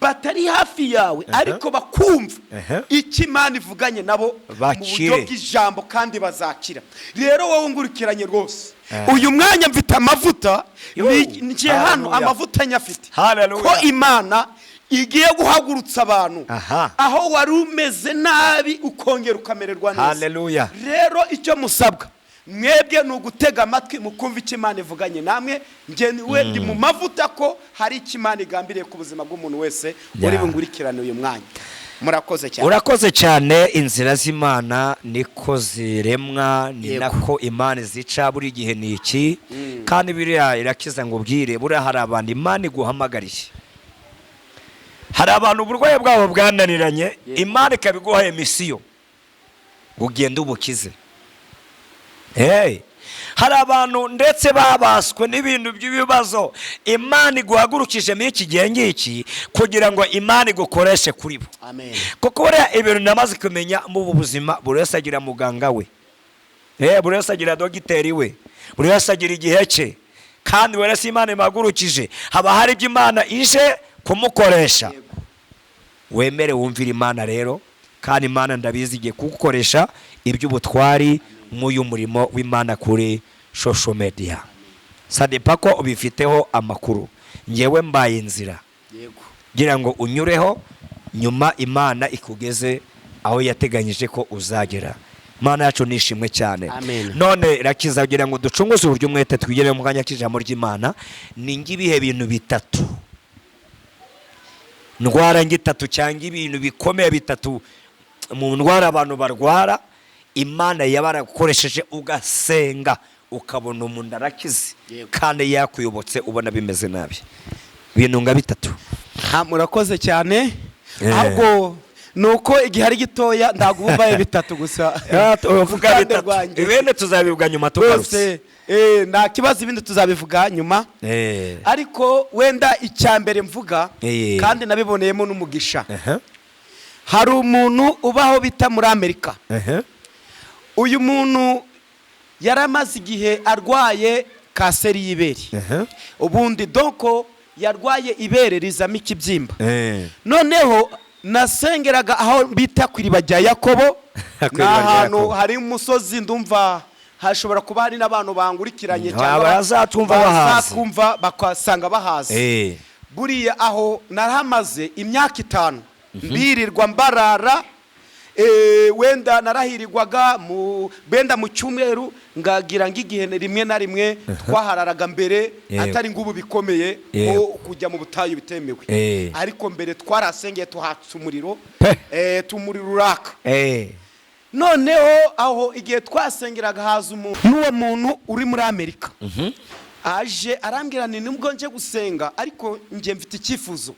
batari hafi yawe, ariko bakumva icyo Imana ivuganye nabo mu buryo bw'ijambo kandi bazakira. Rero wowe ngurikiranye rwose uyu mwanya mfite amavuta, ngiye hano amavuta nyafite ko Imana igiye guhagurutsa abantu aho wari umeze nabi ukongera ukamererwa neza. Haleluya. Rero icyo musabwa mwebwe ni ugutega amatwi mukumva icyo Imana ivuganye namwe. Nge we ndi mu mavuta ko hari icyo Imana igambiriye ku buzima bw'umuntu wese uri bungurikirane uyu mwanya. Murakoze cyane. Urakoze cyane. Inzira z'Imana niko ziremwa, ni nako Imana zica buri gihe ni iki. Kandi biriya Irakiza ngo ubwire, buriya hari abantu Imana iguhamagariye, hari abantu uburwayi bwabo bwananiranye, Imana ikabiguha emisiyo ugende ubukize. Hari abantu ndetse babaswe n'ibintu by'ibibazo, Imana iguhagurukije muri iki gihe ngiki kugira ngo Imana igukoreshe kuri bo. Kuko buriya ibintu namaze kumenya mu buzima, buri wese agira muganga we, buri wese agira dogiteri we, buri wese agira igihe cye. Kandi buri wese Imana imuhagurukije haba hari ibyo Imana ije kumukoresha. Wemere wumvire Imana rero, kandi Imana ndabizi igiye kugukoresha iby'ubutwari mw'uyu murimo w'Imana kuri social media. Sadepa ko ubifiteho amakuru, ngewe mbaye inzira ngira ngo unyureho, nyuma Imana ikugeze Aho yateganyije ko uzagera. Mana yacu nishimwe cyane. Amen. None rakiza, kugira ngo ducunguze uburyo umwete, twigere mu kanya k'ijambo ry'Imana, ni ngibihe bintu bitatu, ndwara ngitatu cyangwa ibintu bikomeye bitatu mu ndwara abantu barwara, Imana yaba yaragukoresheje ugasenga ukabona umuntu arakize, kandi yakuyobotse ubona bimeze nabi? Ibintu nka bitatu. Ha, murakoze cyane. Ahubwo ni uko igihe ari gitoya, ntabwo uba ubaye bitatu gusa. Uvuga Ku ruhande bitatu. rwanjye. Ibindi tuzabivuga nyuma tugarutse. Rwose nta kibazo, ibindi tuzabivuga nyuma. Ariko wenda icya mbere mvuga, kandi nabiboneyemo n'umugisha, hari umuntu ubaho bita muri Amerika. Uyu muntu yari amaze igihe arwaye kanseri y'ibere. Ubundi donc yarwaye ibere rizamo ikibyimba. Noneho nasengeraga aho bita ku Iriba rya Yakobo. Ku Ni Iriba rya ahantu Yakobo. hari umusozi, ndumva hashobora kuba hari n'abantu bangurikiranye Bazatwumva bahazi. Bazatwumva bakasanga bahazi. Buriya aho narahamaze imyaka 5, mbirirwa mbarara, wenda narahirirwaga mu wenda mu cyumweru, ngagira ng'igihe rimwe na rimwe twahararaga mbere, atari ngubu bikomeye ko kujya mu butayu bitemewe. Ariko mbere twarasengeye, tuhatsa umuriro, tumuriro uraka. Noneho aho igihe twasengeraga haza umuntu, n'uwo muntu uri muri Amerika aje arambwira, ni nubwo nje gusenga ariko njye mfite icyifuzo.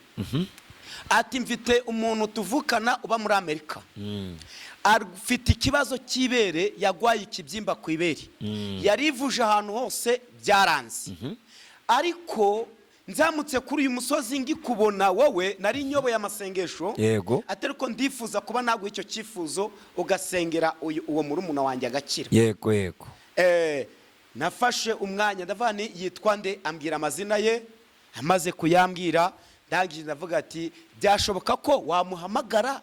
Ati: "Mfite umuntu tuvukana uba muri Amerika, afite ikibazo cy'ibere, yagwaye ikibyimba ku ibere, yarivuje ahantu hose byaranze, ariko nzamutse kuri uyu musozi ngikubona wowe, nari nyoboye amasengesho, atari ko ndifuza kuba naguha icyo cyifuzo ugasengera uwo murumuna wanjye agakira." yego yego Nafashe umwanya, ndavuga nti: "Yitwa nde?" Ambwira amazina ye. Amaze kuyambwira, ndangije ndavuga ati: "Byashoboka ko wamuhamagara,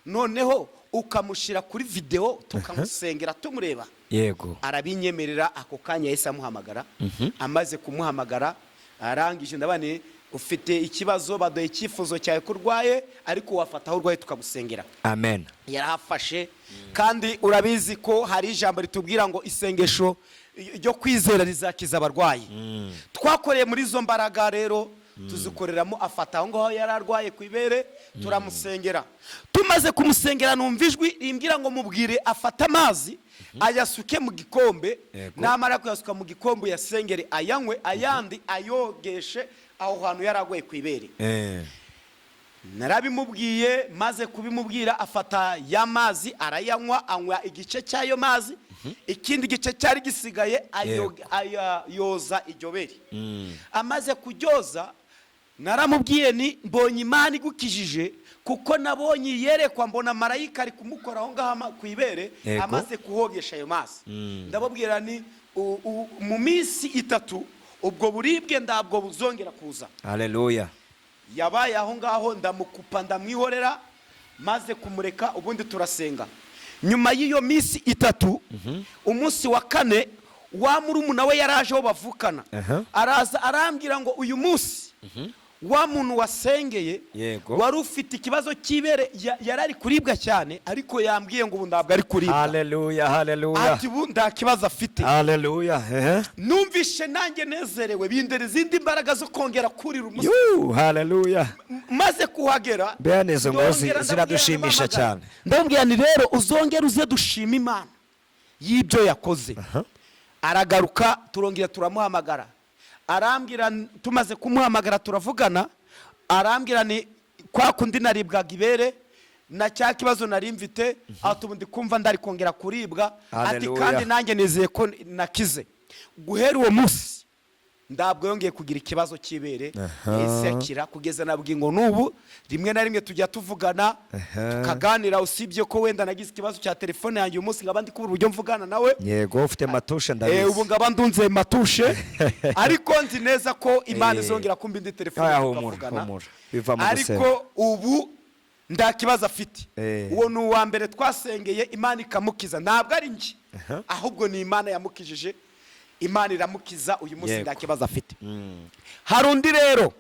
noneho ukamushyira kuri videwo, tukamusengera tumureba?" Arabinyemerera. Ako kanya yahise amuhamagara. Amaze kumuhamagara, arangije ndabona nti: "Ufite ikibazo, baduha icyifuzo cyawe ko urwaye, ariko wafata aho urwaye tukagusengera." Amen. Yarahafashe. Kandi urabizi ko hari ijambo ritubwira ngo isengesho ryo kwizera rizakiza abarwayi. Twakoreye muri izo mbaraga rero, tuzikoreramo. Afata aho ngaho yari arwaye ku ibere, turamusengera. Tumaze kumusengera, numva ijwi rimbwira ngo: "Mubwire afate amazi ayasuke mu gikombe, namara kuyasuka mu gikombe uyasengere ayanywe, ayandi ayogeshe aho hantu yari aguye ku ibere." Narabimubwiye. Maze kubimubwira, afata ya mazi arayanywa, anywa igice cy'ayo mazi, ikindi gice cyari gisigaye ayoza iryo bere. Amaze kuryoza, naramubwiye ni: "Mbonye Imana igukijije, kuko nabonye iyerekwa, mbona marayika ari kumukora aho ngaho ku ibere, amaze kuhogesha ayo mazi." Ndababwira ni: "Mu minsi 3 ubwo buribwe ntabwo buzongera kuza." Haleluya. Yabaye aho ngaho, ndamukupa, ndamwihorera. Maze kumureka, ubundi turasenga. Nyuma y'iyo minsi 3, umunsi wa kane, wa murumuna we yaraje aho bavukana. Araza arambwira ngo: "Uyu munsi wa muntu wasengeye wari ufite ikibazo cy'ibere, yari ari kuribwa cyane, ariko yambwiye ngo ubu ntabwo ari kuribwa." Haleluya, haleluya. Ati: "Ubu nta kibazo afite." Haleluya. Numvishe nanjye nezerewe, bindera izindi mbaraga zo kongera kurira umusozi. Yu, haleluya. Maze kuhagera, Bene izo ngo ndongera ziradushimisha ndamubwira, cyane. Ndamubwira ni: "Rero uzongere uze dushima Imana y'ibyo yakoze." Aragaruka, turongera turamuhamagara. Arambwira, tumaze kumuhamagara turavugana, arambwira ni: "Kwa kundi naribwaga ibere na cya kibazo nari mfite, ati ubu ndi kumva ndari kongera kuribwa." Ati: Haleluya. "Kandi nanjye nizeye ko nakize." Guhera uwo munsi ntabwo yongeye kugira ikibazo cy'ibere. Yahise akira kugeza nabwiye ngo n'ubu rimwe na rimwe tujya tuvugana, tukaganira, usibye ko wenda nagize ikibazo cya telefone yanjye, uyu munsi nkaba ndi kubura uburyo mvugana nawe. Yego, ufite matushe, ndabizi. Ubu ngaba ndunze matushe, ariko nzi neza ko Imana izongera kumva indi telefone Aya, humura, tukavugana. humura. Biva mu Ariko gusenga. ubu nta kibazo afite. Uwo ni uwa mbere twasengeye, Imana ikamukiza. Ntabwo ari njye, ahubwo ni Imana yamukijije, Imana iramukiza, uyu munsi nta kibazo afite. Hari undi rero.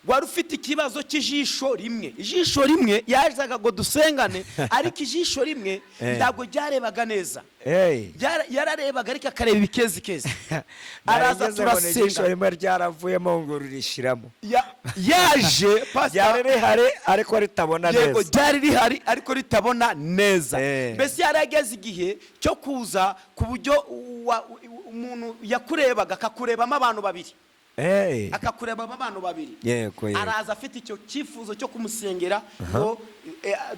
Wari ufite ikibazo cy'ijisho rimwe. Ijisho rimwe yazaga ngo dusengane, ariko ijisho rimwe ntabwo ryarebaga neza. Hey. Yararebaga ariko akareba ibikezikezi. Araza, Narigeze mbona ijisho turasenga. rimwe ryaravuyemo ngo ririshiramo. Yaje, pastor. Ryari rihari ariko ritabona neza. Ryari rihari ariko ritabona neza. Mbese yari ageze igihe cyo kuza ku buryo umuntu yakurebaga akakurebamo abantu babiri, akakurebamo abantu babiri. Yego yego. Araza afite icyo cyifuzo cyo kumusengera ngo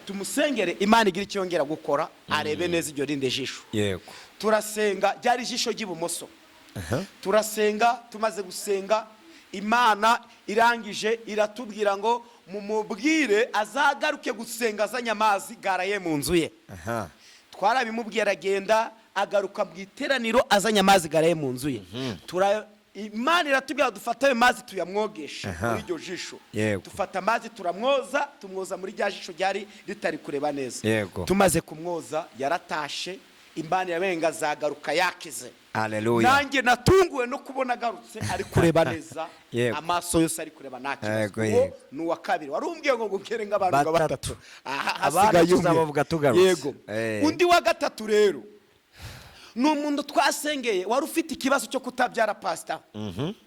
tumusengere, Imana igira icyo yongera gukora, arebe neza iryo rindi jisho. Turasenga, ryari ijisho ry'ibumoso. Turasenga, tumaze gusenga, Imana irangije iratubwira ngo mumubwire azagaruke gusenga azanye amazi garaye mu nzu ye. Twarabimubwiye, aragenda, agaruka mu iteraniro azanye amazi garaye mu nzu ye. Imana iratubwira dufate ayo mazi tuyamwogeshe muri iryo jisho. Dufata amazi turamwoza, tumwoza muri rya jisho ryari ritari kureba neza. Tumaze kumwoza yaratashe, Imana irabenga azagaruka yakize. Haleluya. Nanjye natunguwe no kubona agarutse ari kureba neza, amaso yose ari kureba nta kibazo. Uwo ni uwa kabiri. Wari umbwiye ngo ngubwire nk'abantu nka Batatu. batatu. Aha, Abandi hasigaye umwe. tuzabavuga tugarutse. Yego. Undi wa gatatu rero ni umuntu twasengeye wari ufite ikibazo cyo kutabyara, pasita.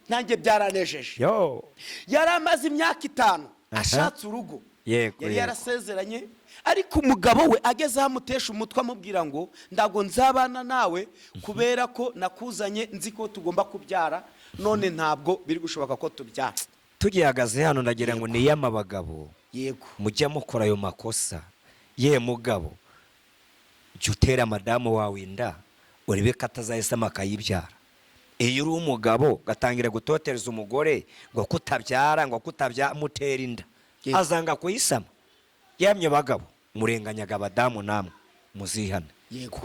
Nanjye byaranejeje. Yo. Yari amaze imyaka 5 ashatse urugo. Yari yarasezeranye, ariko umugabo we ageze aho amutesha umutwe, amubwira ngo ntabwo nzabana nawe kubera ko nakuzanye nzi ko tugomba kubyara, none ntabwo biri gushoboka ko tubyara. Tugihagaze hano, ndagira ngo niyama abagabo mujya mukora ayo makosa. Ye mugabo, jya utera madamu wawe inda urebe ko atazahisamo akayibyara. Iyo uri umugabo ugatangira gutotereza umugore ngo kutabyara, ngo kutabyara, mutera inda, azanga kuyisama. Yamye bagabo, murenganyaga abadamu, namwe muzihane. Yego,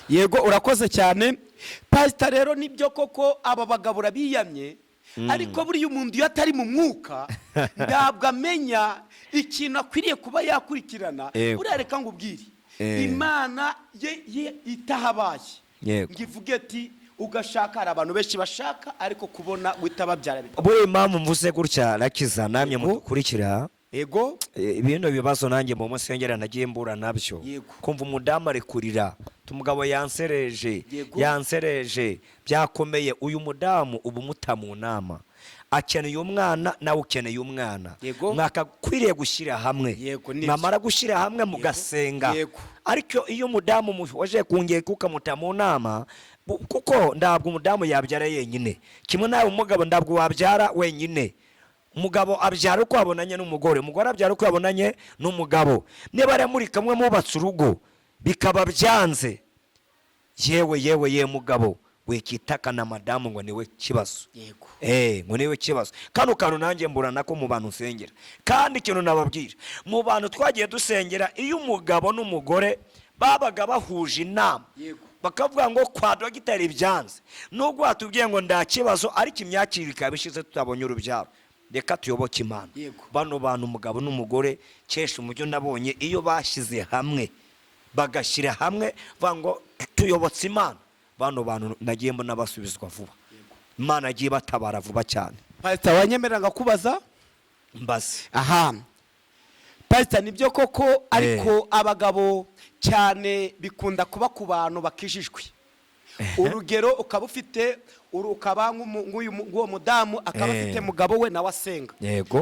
yego, urakoze cyane, pasita. Rero nibyo koko aba bagabo urabiyamye, ariko buriya umuntu iyo atari mu mwuka ntabwo amenya ikintu akwiriye kuba yakurikirana. Buriya reka ngubwire, Imana ye itahabaye ngo ivuge ati ugashaka, hari abantu benshi bashaka ariko kubona guhita babyara Buriya impamvu mvuze gutya, rakiza namwe mudukurikira, bino bibazo nanjye mu musengera nagiye mbura nabyo. Kumva umudamu ari kurira, umugabo yansereje, yansereje byakomeye. Uyu mudamu uba umuta mu nama, akeneye umwana, nawe ukeneye umwana. Mwakakwiriye gushyira hamwe, Yego, nibyo. mwamara gushyira hamwe mugasenga. Ariko iyo umudamu waje kungeka ukamuta mu nama, kuko ntabwo umudamu yabyara yenyine, kimwe nawe umugabo ntabwo wabyara wenyine. Umugabo abyara uko yabonanye n'umugore, umugore abyara uko yabonanye n'umugabo. Niba rero muri kamwe mubatse urugo bikaba byanze, yewe yewe ye mugabo, wikitaka na madamu ngo niwe kibazo. Ngo niwe kibazo. Kano kantu nanjye mbura nako mu bantu nsengera. Kandi ikintu nababwira, mu bantu twagiye dusengera, iyo umugabo n'umugore babaga bahuje inama, bakavuga ngo kwa dogiteri byanze, nubwo watubwiye ngo nta kibazo, ariko imyakirire ikaba ishize tutabonye urubyaro, reka tuyoboke Imana. Bano bantu, umugabo n'umugore, kesha umujyo nabonye iyo bashyize hamwe, bagashyira hamwe bavuga ngo tuyobotse Imana, bano bantu nagiye mbona basubizwa vuba. Imana agiye batabara vuba cyane. Pasita, wanyemerera ngakubaza? Mbaze. Aha, pasita, nibyo koko, ariko abagabo cyane bikunda kuba ku bantu bakijijwe. Urugero, ukaba ufite ukaba nk'uwo mudamu akaba afite mugabo we nawe asenga.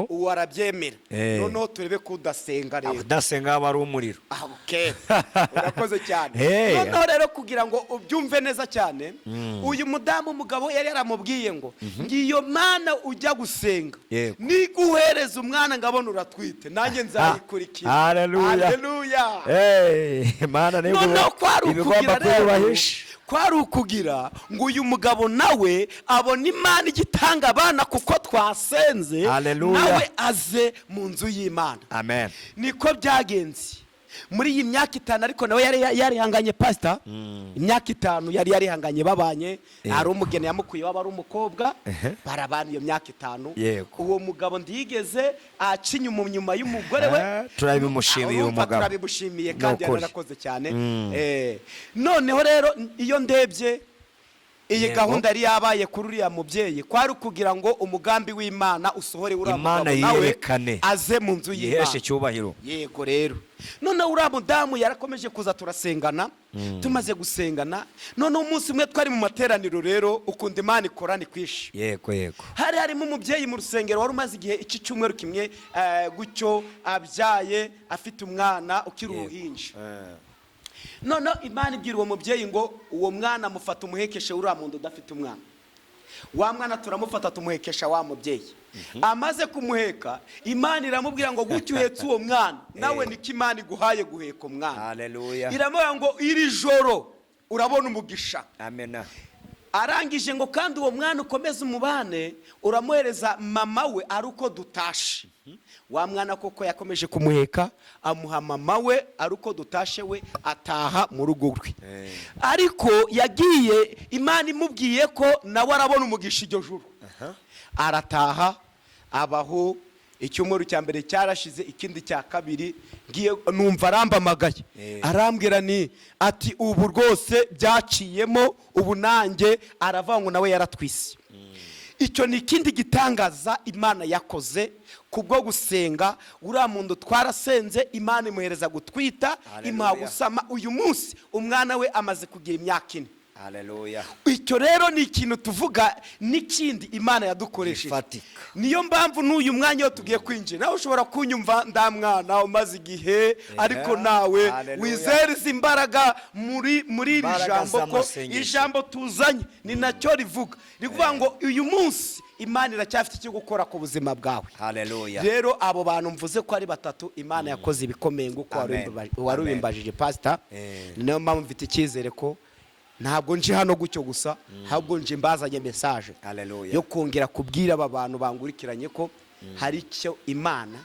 Uwo arabyemera. Noneho turebe ko udasenga rero. Udasenga aba ari umuriro. Ah, okay. Urakoze cyane. Noneho rero kugira ngo ubyumve neza cyane, uyu mudamu umugabo yari yaramubwiye ngo ngiyo Mana ujya gusenga, niguhereza umwana ngabona uratwite, nanjye nzayikurikira. Haleluya. Haleluya. Mana niyo Noneho kwari ibigomba ukugira rero, kuyubahisha. kwari ukugira ngo uyu mugabo nawe abone Imana igitanga abana kuko twasenze, Haleluya. nawe aze mu nzu y'Imana. Amen. Niko byagenze muri iyi myaka 5, ariko nawe yari yarihanganye, pasita. Imyaka 5 yari yarihanganye babanye, ari umugeni yamukuye waba ari umukobwa, barabana iyo myaka 5. Uwo mugabo ntiyigeze aca inyuma nyuma y'umugore we. Turabimushimiye uwo Urumva, mugabo. turabimushimiye kandi Ni ukuri. yararakoze cyane. Noneho rero iyo ndebye Iyi gahunda yari yabaye kuri uriya mubyeyi kwari ukugira ngo umugambi w'Imana usohore, uriya Imana mugabo nawe yiyerekane. aze mu nzu Yiheshe y'Imana. icyubahiro. Yego. Rero noneho uriya mudamu yarakomeje kuza, turasengana. Tumaze gusengana, noneho umunsi umwe twari mu materaniro. Rero ukunda Imana ikora ni kwishi. yego yego Hari harimo umubyeyi mu rusengero wari umaze igihe iki cyumweru kimwe gutyo abyaye, afite umwana ukiri uruhinja. Noneho Imana ibwira uwo mubyeyi ngo uwo mwana amufata umuhekeshe uriya muntu udafite umwana. Wa mwana turamufata, tumuhekesha wa mubyeyi. Amaze kumuheka, Imana iramubwira ngo gutyo uhetse uwo mwana nawe, niko Imana iguhaye guheka umwana. Haleluya. Iramubwira ngo iri joro urabona umugisha. Amena. Arangije ngo kandi uwo mwana ukomeze umubane, uramuhereza mama we ari uko dutashe. Wa mwana koko yakomeje kumuheka, amuha mama we ari uko dutashe, we ataha mu rugo rwe. Ariko yagiye Imana imubwiye ko nawe arabona umugisha iryo joro. Arataha, abaho. Icyumweru cya mbere cyarashize, ikindi cya kabiri, ngiye numva arambamagaye. Arambwira ni ati ubu rwose byaciyemo, ubu nanjye aravuga ngo nawe yaratwise. Icyo ni ikindi gitangaza Imana yakoze kubwo gusenga. Uriya muntu twarasenze, Imana imuhereza gutwita. Haleluya. Imuha gusama. Uyu munsi umwana we amaze kugira imyaka 4. Haleluya. Icyo rero ni ikintu tuvuga n'ikindi Imana yadukoresheje. Gifatika. Niyo mpamvu n'uyu mwanya iyo tugiye kwinjira, nawe ushobora kunyumva ndamwana umaze igihe, ariko nawe Haleluya. wizere izi mbaraga muri iri Imbaraga jambo ko z'amasengesho. ijambo tuzanye ni nacyo rivuga, rivuga ngo uyu munsi Imana iracyafite icyo gukora ku buzima bwawe. Haleluya. Rero abo bantu mvuze ko ari batatu, Imana yakoze ibikomeye nguko Amen. wari ubimbajije, pasita. Niyo mpamvu mfite icyizere ko ntabwo nje hano gutyo gusa, ahubwo nje mbazanye message Haleluya. yo kongera kubwira aba bantu bangurikiranye ko hari icyo Imana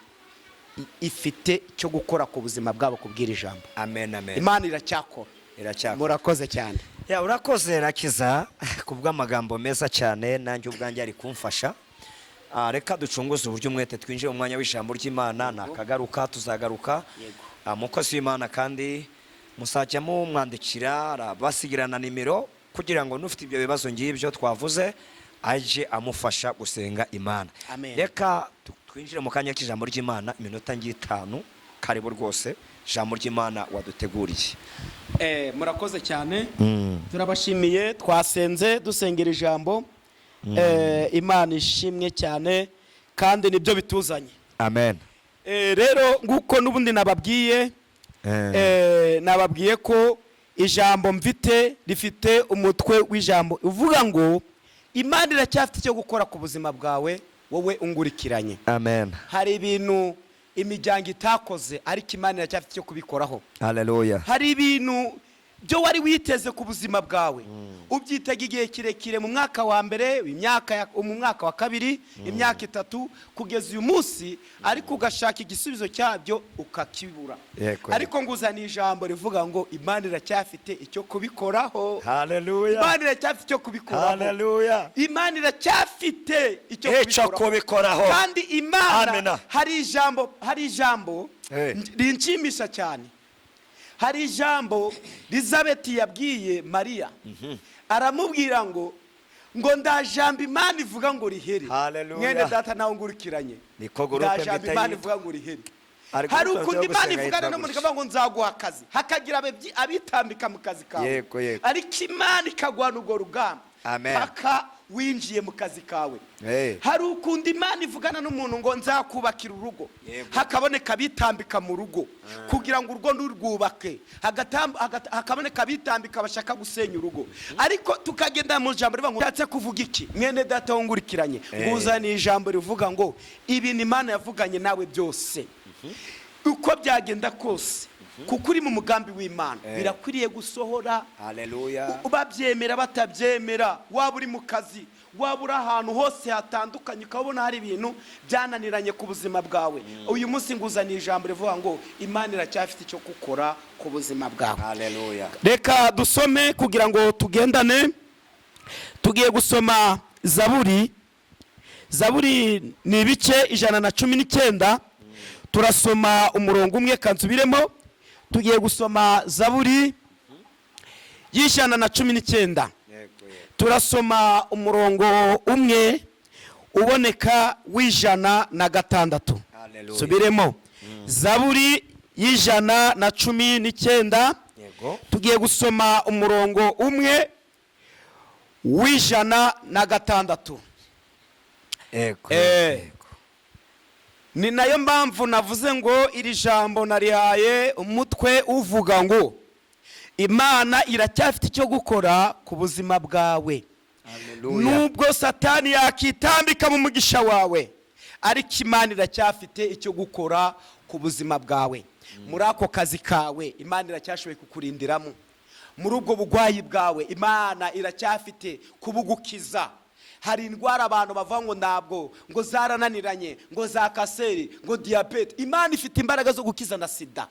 ifite cyo gukora ku buzima bwabo kubwira ijambo. Amen, amen. Imana iracyakora. Iracyakora. Murakoze cyane. Ya, urakoze Rakiza ku bw'amagambo meza cyane, nanjye ubwanjye ari kumfasha. Reka ducunguze uburyo umwete, twinjire mu mwanya w'ijambo ry'Imana. Nakagaruka, tuzagaruka. Umukozi w'Imana kandi muzajya mumwandikira, arabasigirana nimero kugira ngo n'ufite ibyo bibazo ngibyo twavuze aje amufasha gusenga Imana. Amen. Reka twinjire mu kanya k'ijambo ry'Imana, iminota ng'itanu. Karibu rwose, ijambo ry'Imana waduteguriye. Murakoze cyane, turabashimiye. Twasenze dusengera ijambo. Imana ishimwe cyane, kandi nibyo bituzanye. Amen. Rero nguko n'ubundi nababwiye, nababwiye ko ijambo mfite rifite umutwe w'ijambo uvuga ngo Imana iracyafite icyo gukora ku buzima bwawe, wowe ungurikiranye. Amen. Hari ibintu imiryango itakoze, ariko Imana iracyafite icyo kubikoraho. Haleluya. Hari ibintu byo wari witeze ku buzima bwawe, ubyitega igihe kirekire, mu mwaka wa mbere, mu mwaka wa kabiri, imyaka 3, kugeza uyu munsi, ariko ugashaka igisubizo cyabyo ukakibura. Ariko nguzaniye ijambo rivuga ngo Imana iracyafite icyo kubikoraho. Haleluya. Imana iracyafite icyo kubikoraho. Haleluya. Imana iracyafite icyo Icyo kubikoraho. Kandi Imana Amena. hari ijambo rinshimisha cyane. Hari ijambo Elizabeth yabwiye Mariya, aramubwira ngo ndajamba Imana ivuga ngo rihere. Haleluya. Mwene data, nawe ngurikiranye, Niko groupe ndajamba mpita Imana yitwa. ivuga ngo rihere. Hari Hari groupe ukuntu yo Imana gusenga ivugana yitwa n'umuntu gutya. ikavuga ngo nzaguha akazi, hakagira abitambika mu kazi kawe, Yego, yego. ariko Imana ikagwana urwo rugamba Amen. paka winjiye mu kazi kawe. Hari ukuntu Imana ivugana n'umuntu ngo nzakubakira urugo, hakaboneka abitambika mu rugo kugira ngo urugo nturwubake, hakaboneka abitambika bashaka gusenya urugo. Ariko tukagenda mu ijambo rivuga ngo nshatse kuvuga iki? Mwene data wungurikiranye, nguzaniye ijambo rivuga ngo ibintu Imana yavuganye nawe byose, uko byagenda kose, kuko uri mu mugambi w'Imana, birakwiriye gusohora. Haleluya. Babyemera batabyemera, waba uri mu kazi, waba uri ahantu hose hatandukanye, ukabona hari ibintu byananiranye ku buzima bwawe, uyu munsi nguzaniye ijambo rivuga ngo Imana iracyafite icyo gukora ku buzima bwawe. Haleluya. Reka dusome kugira ngo tugendane. Tugiye gusoma Zaburi. Zaburi ni ibice 119, turasoma umurongo umwe. Kansubiremo, tugiye gusoma Zaburi y'119. Yego, yego. Turasoma umurongo umwe uboneka w'106. Hallelujah. Subiremo, Zaburi y'119. Tugiye gusoma umurongo umwe w'106. Ni nayo mpamvu navuze ngo iri jambo narihaye umutwe uvuga ngo Imana iracyafite icyo gukora ku buzima bwawe. Nubwo Satani yakitambika mu mugisha wawe, ariko Imana iracyafite icyo gukora ku buzima bwawe. Muri ako kazi kawe, Imana iracyashoboye kukurindiramo. Muri ubwo burwayi bwawe, Imana iracyafite kubugukiza. Hari indwara abantu bavuga ngo ntabwo, ngo zarananiranye, ngo za kanseri, ngo diyabete. Imana ifite imbaraga zo gukiza na sida.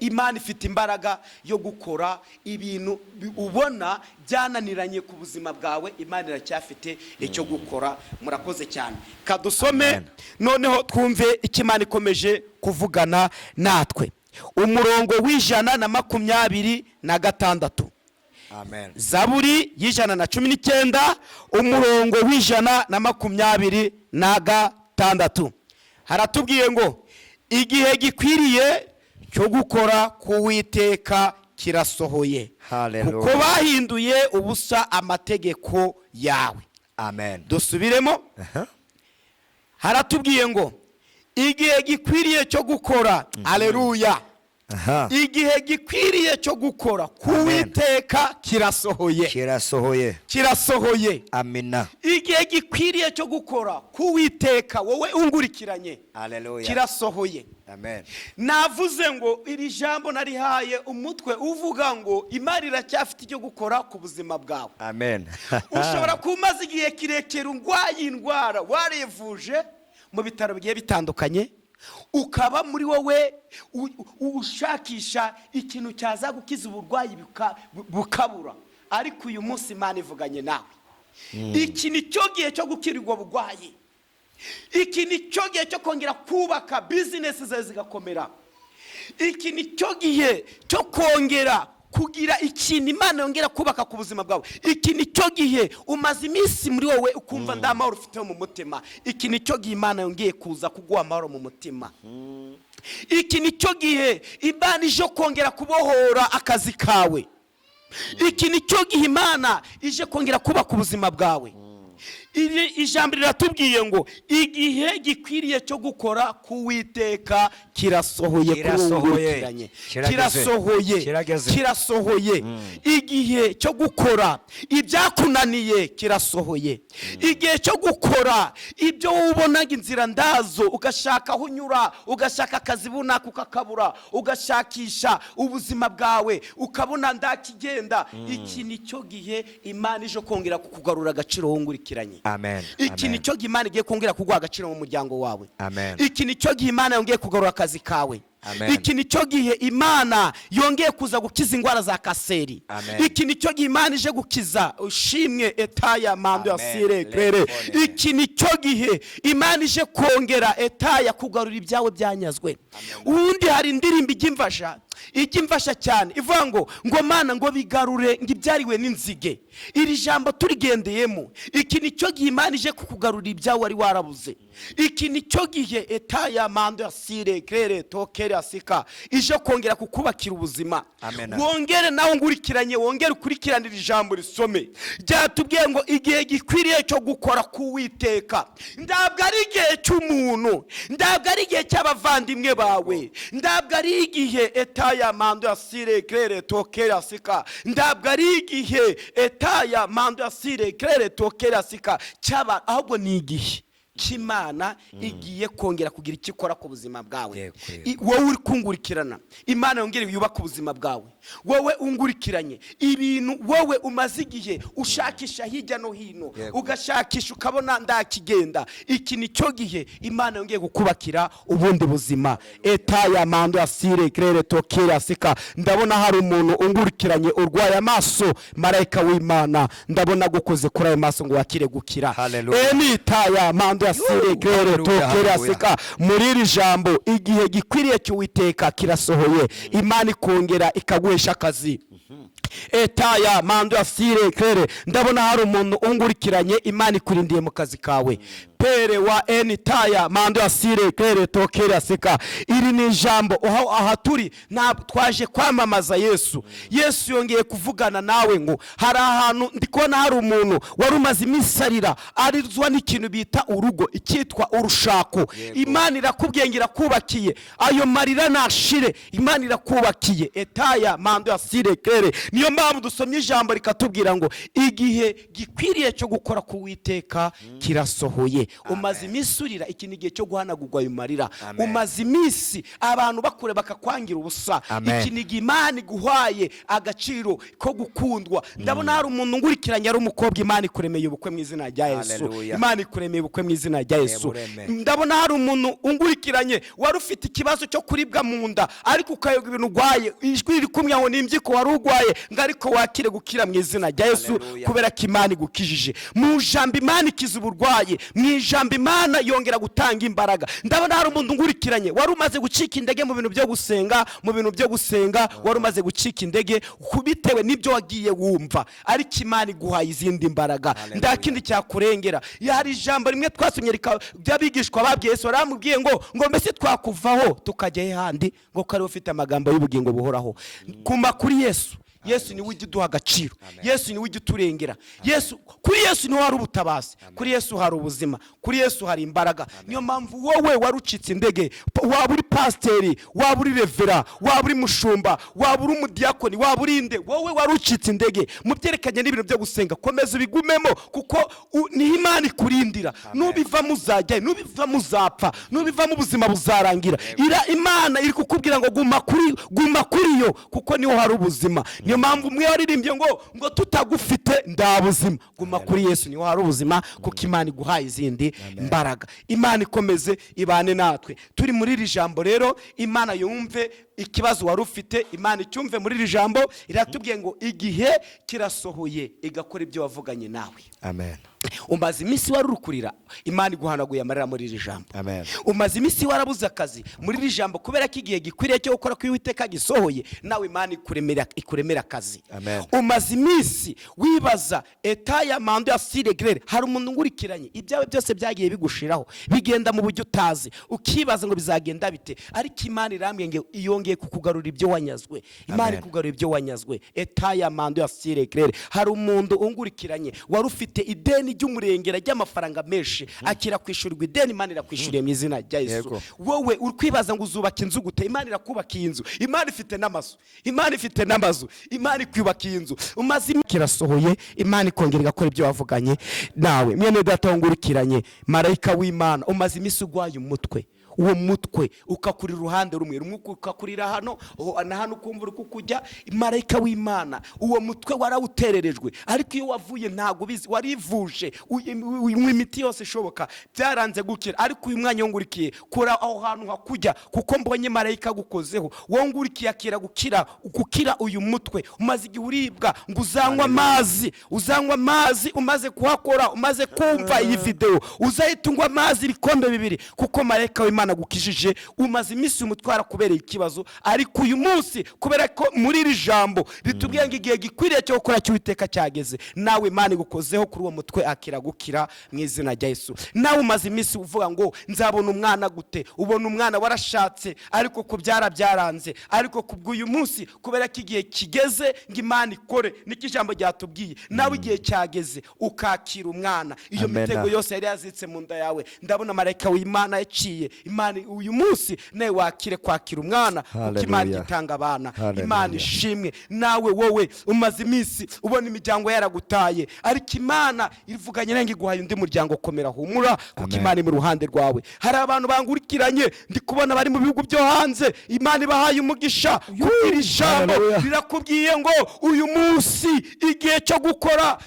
Imana ifite imbaraga yo gukora ibintu ubona byananiranye ku buzima bwawe. Imana iracyafite icyo gukora. Murakoze cyane. Kadusome. Amen. Noneho twumve icyo Imana ikomeje kuvugana natwe. Umurongo w'126. Amen. Zaburi y'119, umurongo w'126, haratubwiye ngo igihe gikwiriye cyo gukora k'Uwiteka kirasohoye, Hallelujah. kuko bahinduye ubusa amategeko yawe. Amen. Dusubiremo. Haratubwiye ngo igihe gikwiriye cyo gukora, aleluya, igihe gikwiriye cyo gukora k'Uwiteka kirasohoye. Kirasohoye. Kirasohoye. Amina. Igihe gikwiriye cyo gukora k'Uwiteka, wowe ungurikiranye, Haleluya. kirasohoye. Amen. Navuze ngo iri jambo narihaye umutwe uvuga ngo Imana iracyafite icyo gukora ku buzima bwawe. Amen. Ushobora kuba umaze igihe kirekire urwaye indwara, warivuje mu bitaro bigiye bitandukanye, ukaba muri wowe ushakisha ikintu cyaza gukiza uburwayi bukabura. Ariko uyu munsi Imana ivuganye nawe. Iki ni cyo gihe cyo gukira ubwo burwayi. Iki ni cyo gihe cyo kongera kubaka bizinesi zawe zigakomera. Iki ni cyo gihe cyo kongera kugira ikintu Imana yongera kubaka ku buzima bwawe. Iki ni cyo gihe umaze iminsi muri wowe ukumva nta mahoro ufite mu mutima. Iki ni cyo gihe Imana yongeye kuza kuguha amahoro mu mutima. Iki ni cyo gihe Imana ije kongera kubohora akazi kawe. Iki ni cyo gihe Imana ije kongera kubaka ubuzima bwawe. Iri ijambo riratubwiye ngo igihe gikwiriye cyo gukora k'Uwiteka kirasohoye kuri wowe Kirasohoye. ungurikiranye. Kirageze. Kirasohoye. Kirageze. Kirasohoye. Igihe cyo gukora ibyakunaniye kirasohoye. Igihe cyo gukora ibyo wowe ubonaga inzira ndazo, ugashaka aho unyura, ugashaka akazi bunaka ukakabura, ugashakisha ubuzima bwawe ukabona ndakigenda, iki ni cyo gihe Imana ije kongera kukugarura agaciro wungurikiranye. Amen. Iki Amen. ni cyo gihe Imana igiye kongera kuguha agaciro mu muryango wawe. Amen. Iki ni cyo gihe Imana yongeye kugarura akazi kawe. Amen. Iki ni cyo gihe Imana yongeye kuza gukiza indwara za kanseri. Amen. Iki ni cyo gihe Imana ije gukiza ushimwe etaya mando ya Amen. sire krere. Lefone. Iki ni cyo gihe Imana ije kongera etaya kugarura ibyawe byanyazwe. Ubundi hari indirimbo ijya imfasha cyane, ivuga ngo Mana, ngo bigarure, ngo ibyariwe n'inzige. Iri jambo turigendeyemo, iki ni cyo gihe Imana ije kukugarurira ibyawe wari warabuze. Iki ni cyo gihe etaya mando ya sire krere tokere asika ije kongera kukubakira ubuzima. Amen. Wongere nawe ngurikiranye, wongere ukurikiranire ijambo risome. Ryatubwiye ngo igihe gikwiriye cyo gukora k'Uwiteka ntabwo ari igihe cy'umuntu, ntabwo ari igihe cy'abavandimwe bawe, ntabwo ari igihe etaya mando ya sire krere tokere asika, ntabwo ari igihe etaya mando ya sire krere tokere asika cy'aba, ahubwo ni igihe cy'Imana igiye kongera kugira icyo ikora ku buzima bwawe. Yego. Wowe uri kungurikirana, Imana yongere yubake ubuzima bwawe. Wowe ungurikiranye, ibintu wowe umaze igihe ushakisha hirya no hino, ugashakisha ukabona ndakigenda, iki ni cyo gihe Imana yongeye kukubakira ubundi buzima. Etaya mando asire krere tokera asika. Ndabona hari umuntu ungurikiranye urwaye amaso. Marayika w'Imana ndabona gukoze kuri ayo maso ngo wakire gukira. Hallelujah. Enitaya mando asire krere Hallelujah, tokera hallelujah. asika. Muri iri jambo, igihe gikwiriye cy'Uwiteka kirasohoye. Imana ikongera ikaguhesha akazi. Etaya mando ya sire kere. Ndabona hari umuntu ungurikiranye, Imana ikurindiye mu kazi kawe. Pere wa eni taya mando ya sire kere tokere aseka. Iri ni ijambo aha turi ntabwo twaje kwamamaza Yesu. Yesu yongeye kuvugana nawe ngo hari ahantu ndi kubona hari umuntu wari umaze iminsi arira, arizwa n'ikintu bita urugo, icyitwa urushako. Imana irakubwiye ngo irakubakiye, ayo marira nashire. Imana irakubakiye. Etaya mando ya sire kere. Niyo mpamvu dusomye ijambo rikatubwira ngo igihe gikwiriye cyo gukora ku Witeka kirasohoye. Umaze iminsi urira, iki ni igihe cyo guhanagurwa ayo marira. Amen. Umaze iminsi abantu bakure bakakwangira ubusa. Amen. Iki ni igihe Imana iguhaye agaciro ko gukundwa. Ndabona hari umuntu ngurikiranye ari umukobwa, Imana ikuremeye ubukwe mu izina rya Yesu. Hallelujah. Imana ikuremeye ubukwe mu izina rya Yesu. Bureme. Ndabona hari umuntu ungurikiranye wari ufite ikibazo cyo kuribwa mu nda, ariko ukayoga ibintu urwaye, ijwi riri kumwe aho ni imbyiko wari urwaye, ngo ariko wakire gukira mu izina rya Yesu. Hallelujah. Kubera ko Imana igukijije mu ijambo, Imana ikiza uburwayi mu ijambo, Imana yongera gutanga imbaraga. Ndabona hari umuntu ungurikiranye wari umaze gucika intege mu bintu byo gusenga, mu bintu byo gusenga wari umaze gucika intege bitewe n'ibyo wagiye wumva, ariko Imana iguhaye izindi mbaraga. Hallelujah. Nta kindi cyakurengera. Hari ijambo rimwe twasomye ry'abigishwa babwiye Yesu, baramubwiye ngo mbese twakuvaho tukajya he handi, ngo ko ariwe ufite amagambo y'ubugingo buhoraho? Kuma kuri Yesu. Yesu niwe ujya uduha agaciro. Yesu niwe ujya uturengera. Yesu, kuri Yesu niho hari ubutabazi, kuri Yesu hari ubuzima, kuri Yesu hari imbaraga. Niyo mpamvu wowe wari ucitse intege, waba uri pasiteri, waba uri revera, waba uri mushumba, waba uri umudiyakoni, waba uri inde, wowe wari ucitse intege mu byerekeranye n'ibintu byo gusenga, komeza ubigumemo, kuko niho Imana ikurindira. Nubivamo uzajyayo, nubivamo uzapfa, nubivamo ubuzima buzarangira. Ira Imana iri kukubwira ngo guma kuri yo, kuko niho hari ubuzima. Niyo mpamvu umwe waririmbye ngo tutagufite nda buzima. Guma kuri Yesu, niho hari ubuzima, kuko Imana iguhaye izindi mbaraga. Imana ikomeze ibane natwe turi muri iri jambo. Rero Imana yumve ikibazo wari ufite, Imana icyumve. Muri iri jambo iratubwiye ngo igihe kirasohoye, igakora ibyo wavuganye nawe. Amen. Umaze iminsi wari uri kurira, Imana iguhanaguye amarira muri iri jambo. Amen. Umaze iminsi warabuze akazi, muri iri jambo, kubera ko igihe gikwiriye cyo gukora kw'Uwiteka gisohoye, nawe Imana ikuremera akazi. Amen. Umaze iminsi wibaza etaya mando ya sire grere. Hari umuntu ngurikiranye, ibyawe byose byagiye bigushiraho, bigenda mu buryo utazi, ukibaza ngo bizagenda bite, ariko Imana irambwiye ngo iyongeye kukugarura ibyo wanyazwe. Imana Amen. ikugarura ibyo wanyazwe. Etaya mando ya sire grere. Hari umuntu ungurikiranye wari ufite ideni ry'umurengera ry'amafaranga menshi, akira kwishyurwa ideni, Imana irakwishuriye mu izina rya Yesu. Yego. Wowe uri kwibaza ngo uzubaka inzu gute, Imana irakubaka iyi nzu. Imana ifite n'amazu, Imana ifite n'amazu, Imana ikwubaka iyi nzu. Umaze imyaka, irasohoye, Imana ikongera igakora ibyo wavuganye nawe. Mwene data wungurikiranye, marayika w'Imana, umaze iminsi urwaye umutwe, uwo mutwe ukakurira uruhande rumwe rumwe, ukakurira hano na hano, ukumva uri kukujya. Marayika w'Imana, uwo mutwe warawutererejwe, ariko iyo wavuye ntabwo ubizi, warivuje, unywa imiti yose ishoboka, byaranze gukira. Ariko uyu mwanya wungurikiye, kura aho hantu hakujya, kuko mbonye marayika agukozeho. Wongurikiye akira gukira uyu mutwe umaze igihe uribwa, ngo uzanywe amazi, uzanywe amazi umaze kuhakora, umaze kumva iyi video uzahita unywa amazi ibikombe 2, kuko marayika w'Imana gukijije. Umaze iminsi umutwe warakubereye ikibazo, ariko uyu munsi kubera ko muri iri jambo ritubwiye ngo igihe gikwiriye cyo gukora cy'Uwiteka cyageze, nawe Imana igukozeho kuri uwo mutwe, akira gukira mu izina rya Yesu. Nawe umaze iminsi uvuga ngo nzabona umwana gute, ubona umwana warashatse ariko kubyara byaranze, ariko kubw'uyu munsi kubera ko igihe kigeze ngo Imana ikore, niko ijambo ryatubwiye, nawe igihe cyageze ukakira umwana. Iyo Amen. mitego yose yari yazitse mu nda yawe, ndabona marayika w'Imana yaciye. Imana uyu munsi nawe wakire kwakira umwana, kuko Imana Hallelujah. itanga abana. Hallelujah. Imana ishimwe. Nawe wowe umaze iminsi ubona imiryango yaragutaye, ariko Imana ivuganye nange iguhaye undi muryango. Komera, humura, kuko Amen. Imana iri mu ruhande rwawe. Hari abantu bangurikiranye, ndi kubona bari mu bihugu byo hanze, Imana ibahaye umugisha, kuko iri jambo Hallelujah. rirakubwiye ngo uyu munsi igihe cyo gukora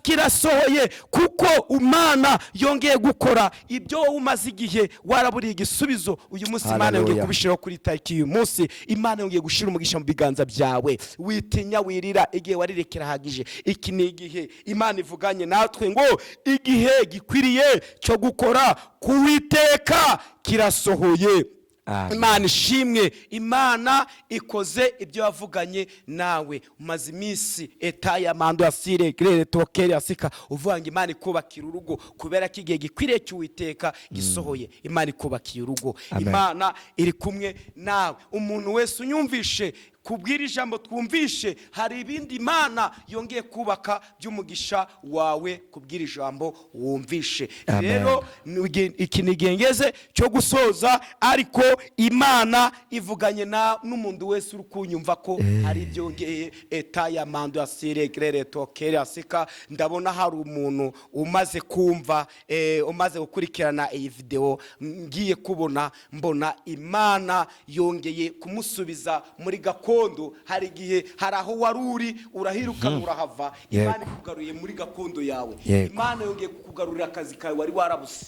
kirasohoye, kuko Imana yongeye gukora ibyo wowe umaze igihe waraburiye igisubizo. Uyu munsi Imana yongeye Hallelujah. kubishyiraho kuri tariki y'uyu munsi. Imana yongeye gushyira umugisha mu biganza byawe. Witinya, wirira, igihe warire kirahagije. Iki ni igihe Imana ivuganye natwe ngo igihe gikwiriye cyo gukora ku Witeka kirasohoye. Amen. Imana ishimwe, Imana ikoze ibyo yavuganye nawe. Umaze iminsi etaya mando asire grere tokere asika uvuga ngo Imana ikubakira urugo, kubera ko igihe gikwiriye cy'Uwiteka gisohoye. Imana ikubakiye urugo. Amen. Imana iri kumwe nawe. Umuntu wese unyumvishe kubwira ijambo twumvishe, hari ibindi Imana yongeye kubaka by'umugisha wawe kubwira ijambo wumvishe. Amen. Rero iki ni igihe ngeze cyo gusoza, ariko Imana ivuganye na n'umuntu wese uri kunyumva ko hari ibyo yongeye etaya mando asire grere tokere asika. Ndabona hari umuntu umaze kumva, umaze gukurikirana iyi video, ngiye kubona mbona Imana yongeye kumusubiza muri gakondo. Hari igihe hari aho wari uri urahiruka urahava, Imana ikugaruye muri gakondo yawe. Imana yongeye kukugarurira akazi kawe wari warabuze.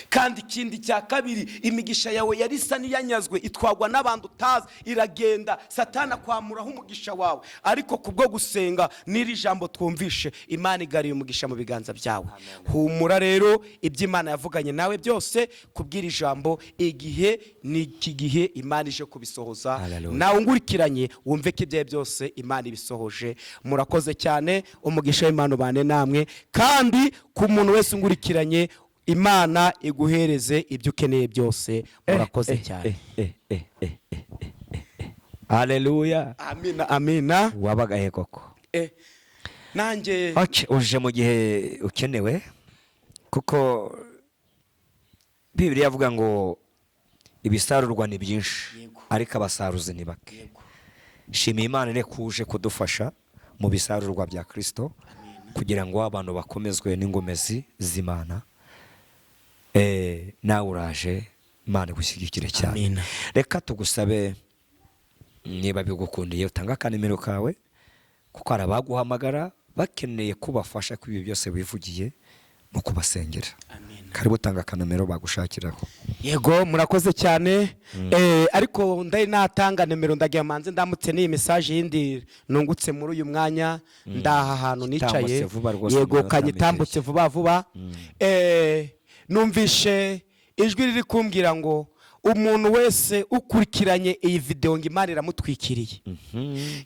Kandi ikindi cya kabiri, imigisha yawe yari isa n'iyanyazwe, itwagwa n'abantu utazi, iragenda, Satani akwamuraho umugisha wawe. Ariko kubwo gusenga n'iri jambo twumvishe, Imana igariye umugisha mu biganza byawe. Humura rero, ibyo Imana yavuganye nawe byose kubwira ijambo, igihe ni iki gihe Imana ije kubisohoza. Hallelujah. Nawe ungurikiranye wumve ko ibyawe byose Imana ibisohoje. Murakoze cyane, umugisha w'Imana ubane namwe. Kandi ku muntu wese ungurikiranye, Imana iguhereze ibyo ukeneye byose. Murakoze cyane. Haleluya. Amina, amina. Wabagahe koko. Nanjye Okay, uje mu gihe ukenewe, kuko Bibiliya avuga ngo ibisarurwa ni byinshi, ariko abasaruzi ni bake. Shima Imana reka uje kudufasha mu bisarurwa bya Kristo, kugira ngo abantu bakomezwe n'ingomezi z'Imana. Nawe uraje, Imana igushyigikire cyane. Amina. Reka tugusabe, niba bigukundiye utanga akanimero kawe, kuko hari abaguhamagara bakeneye kubafasha kuri ibi byose wivugiye mu kubasengera. Amina. Karibu, utanga akanimero bagushakiraho. Yego, murakoze cyane. Ariko ndari natanga nimero, ndagira manze ndamutse n'iyi message yindi nungutse muri uyu mwanya ndaha hantu nicaye. Itambutse vuba rwose, Yego, umunota kanyitambutse mike. vuba vuba. Numvishe ijwi riri kumbwira ngo umuntu wese ukurikiranye iyi video ngo Imana iramutwikiriye,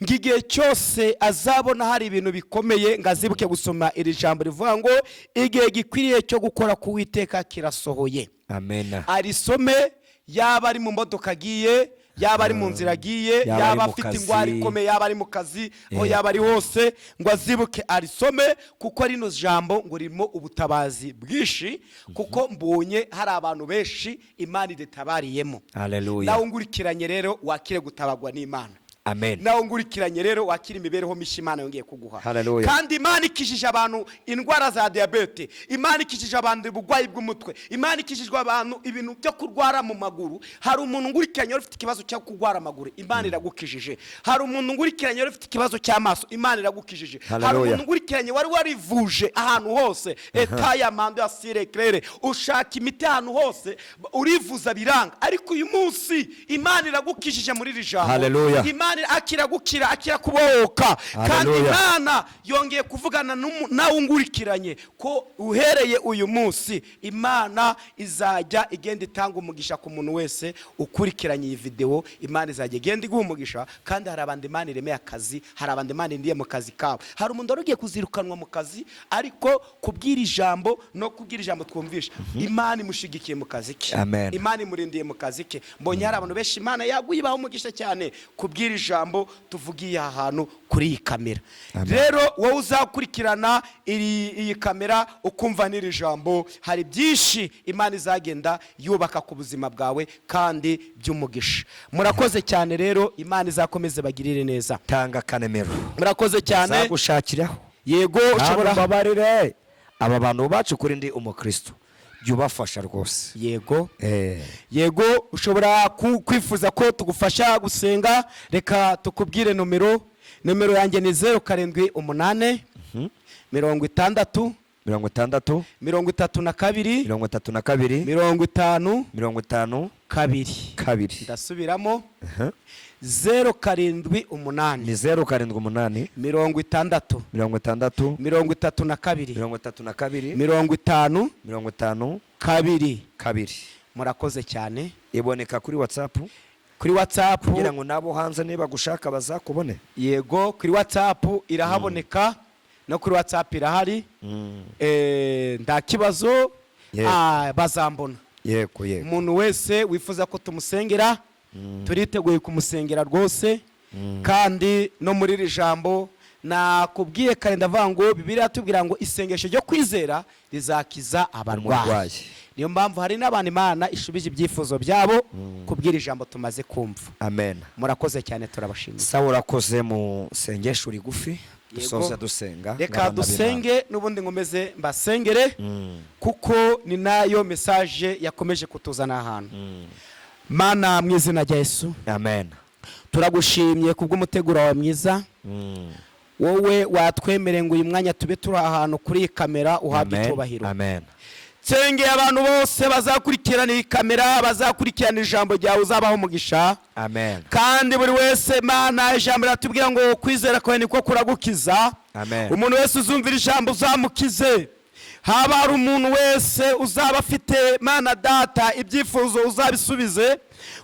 ngo igihe cyose azabona hari ibintu bikomeye ngo azibuke gusoma iri jambo rivuga ngo igihe gikwiriye cyo gukora ku Uwiteka kirasohoye. Amen. Arisome, yaba ari mu modoka agiye, yaba ari mu nzira agiye, Yaba ari yaba mu afite kazi. ingwara ikomeye, yaba ari mu kazi, aho yaba ari hose, ngo azibuke arisome, kuko rino jambo ngo ririmo ubutabazi bwinshi, kuko mbonye hari abantu benshi Imana idetabariyemo. Haleluya. Nawe ungurikiranye rero wakire gutabagwa n'Imana. Amen. Nawe ngurikiranye rero wakira imibereho mishya Imana yongeye kuguha. Hallelujah. Kandi Imana ikijije abantu indwara za diyabete, Imana ikijije abantu uburwayi bw'umutwe, Imana ikijije abantu ibintu byo kurwara mu maguru. Hari umuntu ngurikiranye wari ufite ikibazo cyo kurwara amaguru, Imana iragukijije. Hari umuntu ngurikiranye wari ufite ikibazo cy'amaso, Imana iragukijije. Hari Hallelujah. umuntu ngurikiranye wari warivuje ahantu hose, etaya mando ya sire claire, ushaka imiti ahantu hose, urivuza biranga, ariko uyu munsi Imana iragukijije muri iri jambo. Hallelujah. Imana akira gukira, akira kubohoka. Kandi Hallelujah. Imana yongeye kuvugana nawe ungurikiranye ko uhereye uyu munsi Imana izajya igenda itanga umugisha ku muntu wese ukurikiranye iyi video. Imana izajya igenda iguha umugisha. Kandi hari abandi Imana iremeye akazi, hari abandi Imana indiye mu kazi kabo, hari umuntu wari ugiye kuzirukanwa mu kazi, ariko kubwira ijambo no kubwira ijambo twumvisha, Imana imushigikiye mu kazi ke. Amen. Imana imurindiye mu kazi ke. Mbonye hari abantu benshi Imana yaguye ibaha umugisha cyane kubwira ijambo tuvugiye aha hantu kuri iyi kamera. Amen. Rero wowe uzakurikirana iyi kamera ukumva n'iri jambo, hari byinshi Imana izagenda yubaka ku buzima bwawe kandi by'umugisha. Murakoze cyane rero, Imana izakomeze bagirire neza. Tanga kanemero. Murakoze cyane. Zagushakiraho. Yego, ushobora Mbabarire aba bantu bacu kuri ndi umukristo, jya ubafasha rwose. Yego. Yego, ushobora kwifuza ko tugufasha gusenga. Reka tukubwire nomero. Nomero yanjye ni 078 60 60 32 32 50 50 2. 2. Ndasubiramo. 078 Ni 078 60 60 32 32 50 50 2. 2. Murakoze cyane. Iboneka kuri WhatsApp? Kuri WhatsApp. Kugira ngo nabo hanze niba gushaka bazakubone. Yego, kuri WhatsApp irahaboneka, no kuri WhatsApp irahari. Nta kibazo. Bazambona. yego yego Umuntu wese wifuza ko tumusengera, turiteguye kumusengera rwose. Kandi no muri iri jambo nakubwiye kare, ndavuga ngo Bibiliya iratubwira ngo isengesho ryo kwizera rizakiza abarwayi. Umurwayi. Niyo mpamvu hari n'abantu Imana ishubije ibyifuzo byabo kubwira ijambo tumaze kumva. Amen. Murakoze cyane, turabashimiye. Sawa, urakoze. Mu sengesho rigufi dusoza dusenga Reka nk'abana dusenge, n'ubundi nkomeze mbasengere, b'Imana. kuko ni nayo message yakomeje kutuzana ahantu. Mana, mu izina rya Yesu, Amen. turagushimye kubw'umuteguro wawe mwiza. Wowe watwemereye ngo uyu mwanya tube turi ahantu kuri iyi kamera, uhabwe Amen. icyubahiro. Amen. Nsengeye abantu bose bazakurikirana iyi kamera, bazakurikirana ijambo ryawe, uzabaho umugisha. Amen. Kandi buri wese, Mana, ijambo riratubwira ngo kwizera kwawe niko kuragukiza. Amen. Umuntu wese uzumvira ijambo uzamukize. Haba hari umuntu wese uzaba afite, Mana Data, ibyifuzo, uzabisubize,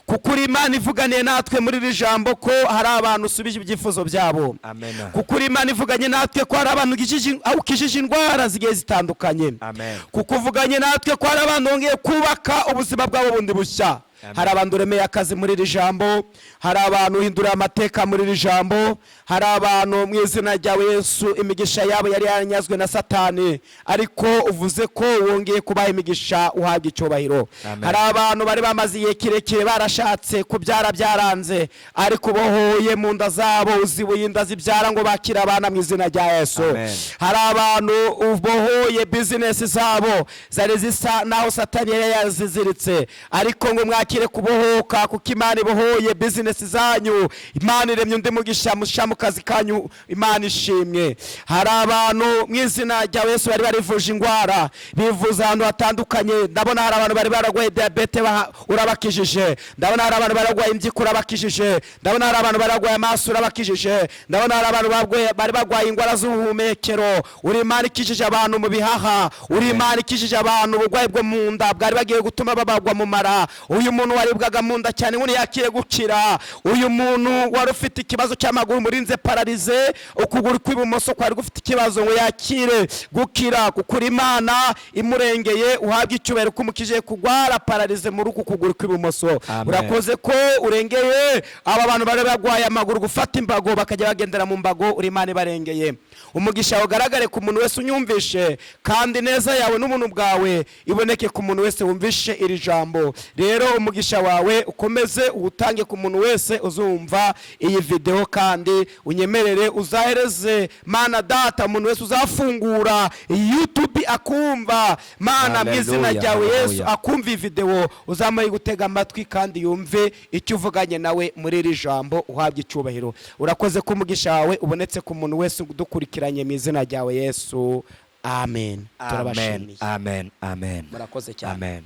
kuko uri Imana ivuganiye natwe muri iri jambo ko hari abantu usubije ibyifuzo byabo. Amen. Kuko uri Imana ivuganye natwe ko hari abantu aho ukijije indwara zigiye zitandukanye. Amen. Kuko uvuganye natwe ko hari abantu bongeye kubaka ubuzima bwabo bundi bushya. Amen. Hari abantu uremeye akazi muri iri jambo, hari abantu uhindura amateka muri iri jambo, hari abantu mu izina ryawe Yesu imigisha yabo yari yaranyazwe na Satani, ariko uvuze ko wongeye kubaha imigisha, uhabwa icyubahiro. Amen. Hari abantu bari bamaze igihe kirekire barashatse kubyara byaranze, ariko ubohoye mu nda zabo, uzibuye inda zibyara ngo bakire abana mu izina rya Yesu. Amen. Hari abantu ubohoye bizinesi zabo zari zisa naho Satani yari yaziziritse, ariko ngo mwakire kubohoka, kuko Imana ibohoye bizinesi zanyu, Imana iremye undi mugisha musha mu kazi kanyu. Imana ishimwe. Hari abantu mu izina rya Yesu bari barivuje indwara, bivuza ahantu hatandukanye. Ndabona hari abantu bari bararwaye diyabete, urabakijije. Ndabona hari abantu bararwaye impyiko, urabakijije. Ndabona hari abantu bararwaye amaso, urabakijije. Ndabona hari abantu bari barwaye indwara z'ubuhumekero, uri Imana ikijije abantu mu bihaha, uri Imana ikijije abantu uburwayi bwo mu nda bwari bagiye gutuma babagwa mu mara. Uyu muntu waribwaga mu nda cyane ngo yakire gukira. Uyu muntu wari ufite ikibazo cy'amaguru, murinze paralysé, ukuguru kw'ibumoso kwari gufite ikibazo, ngo yakire gukira, kuko uri Imana imurengeye, uhabwe icyubahiro ko umukije kugwara paralysé muri uku kuguru kw'ibumoso. Amen. Urakoze ko urengeye aba bantu bari barwaye amaguru gufata imbago, bakajya bagendera mu mbago, uri Imana ibarengeye. Umugisha ugaragare ku muntu wese unyumvishe, kandi neza yawe n'ubuntu bwawe iboneke ku muntu wese wumvishe iri jambo. Rero umugisha wawe ukomeze uwutange ku muntu wese uzumva iyi video, kandi unyemerere uzahereze, Mana Data, umuntu wese uzafungura YouTube akumva, Mana, mu izina Hallelujah, ryawe Yesu, hallelujah. akumva iyi video, uzamuhe gutega amatwi kandi yumve icyo uvuganye nawe muri iri jambo, uhabwe icyubahiro. Urakoze ko umugisha wawe ubonetse ku muntu wese udukurikiranye, mu izina ryawe Yesu, amen. Amen. Turabashimiye. Amen, amen. Murakoze cyane. Amen.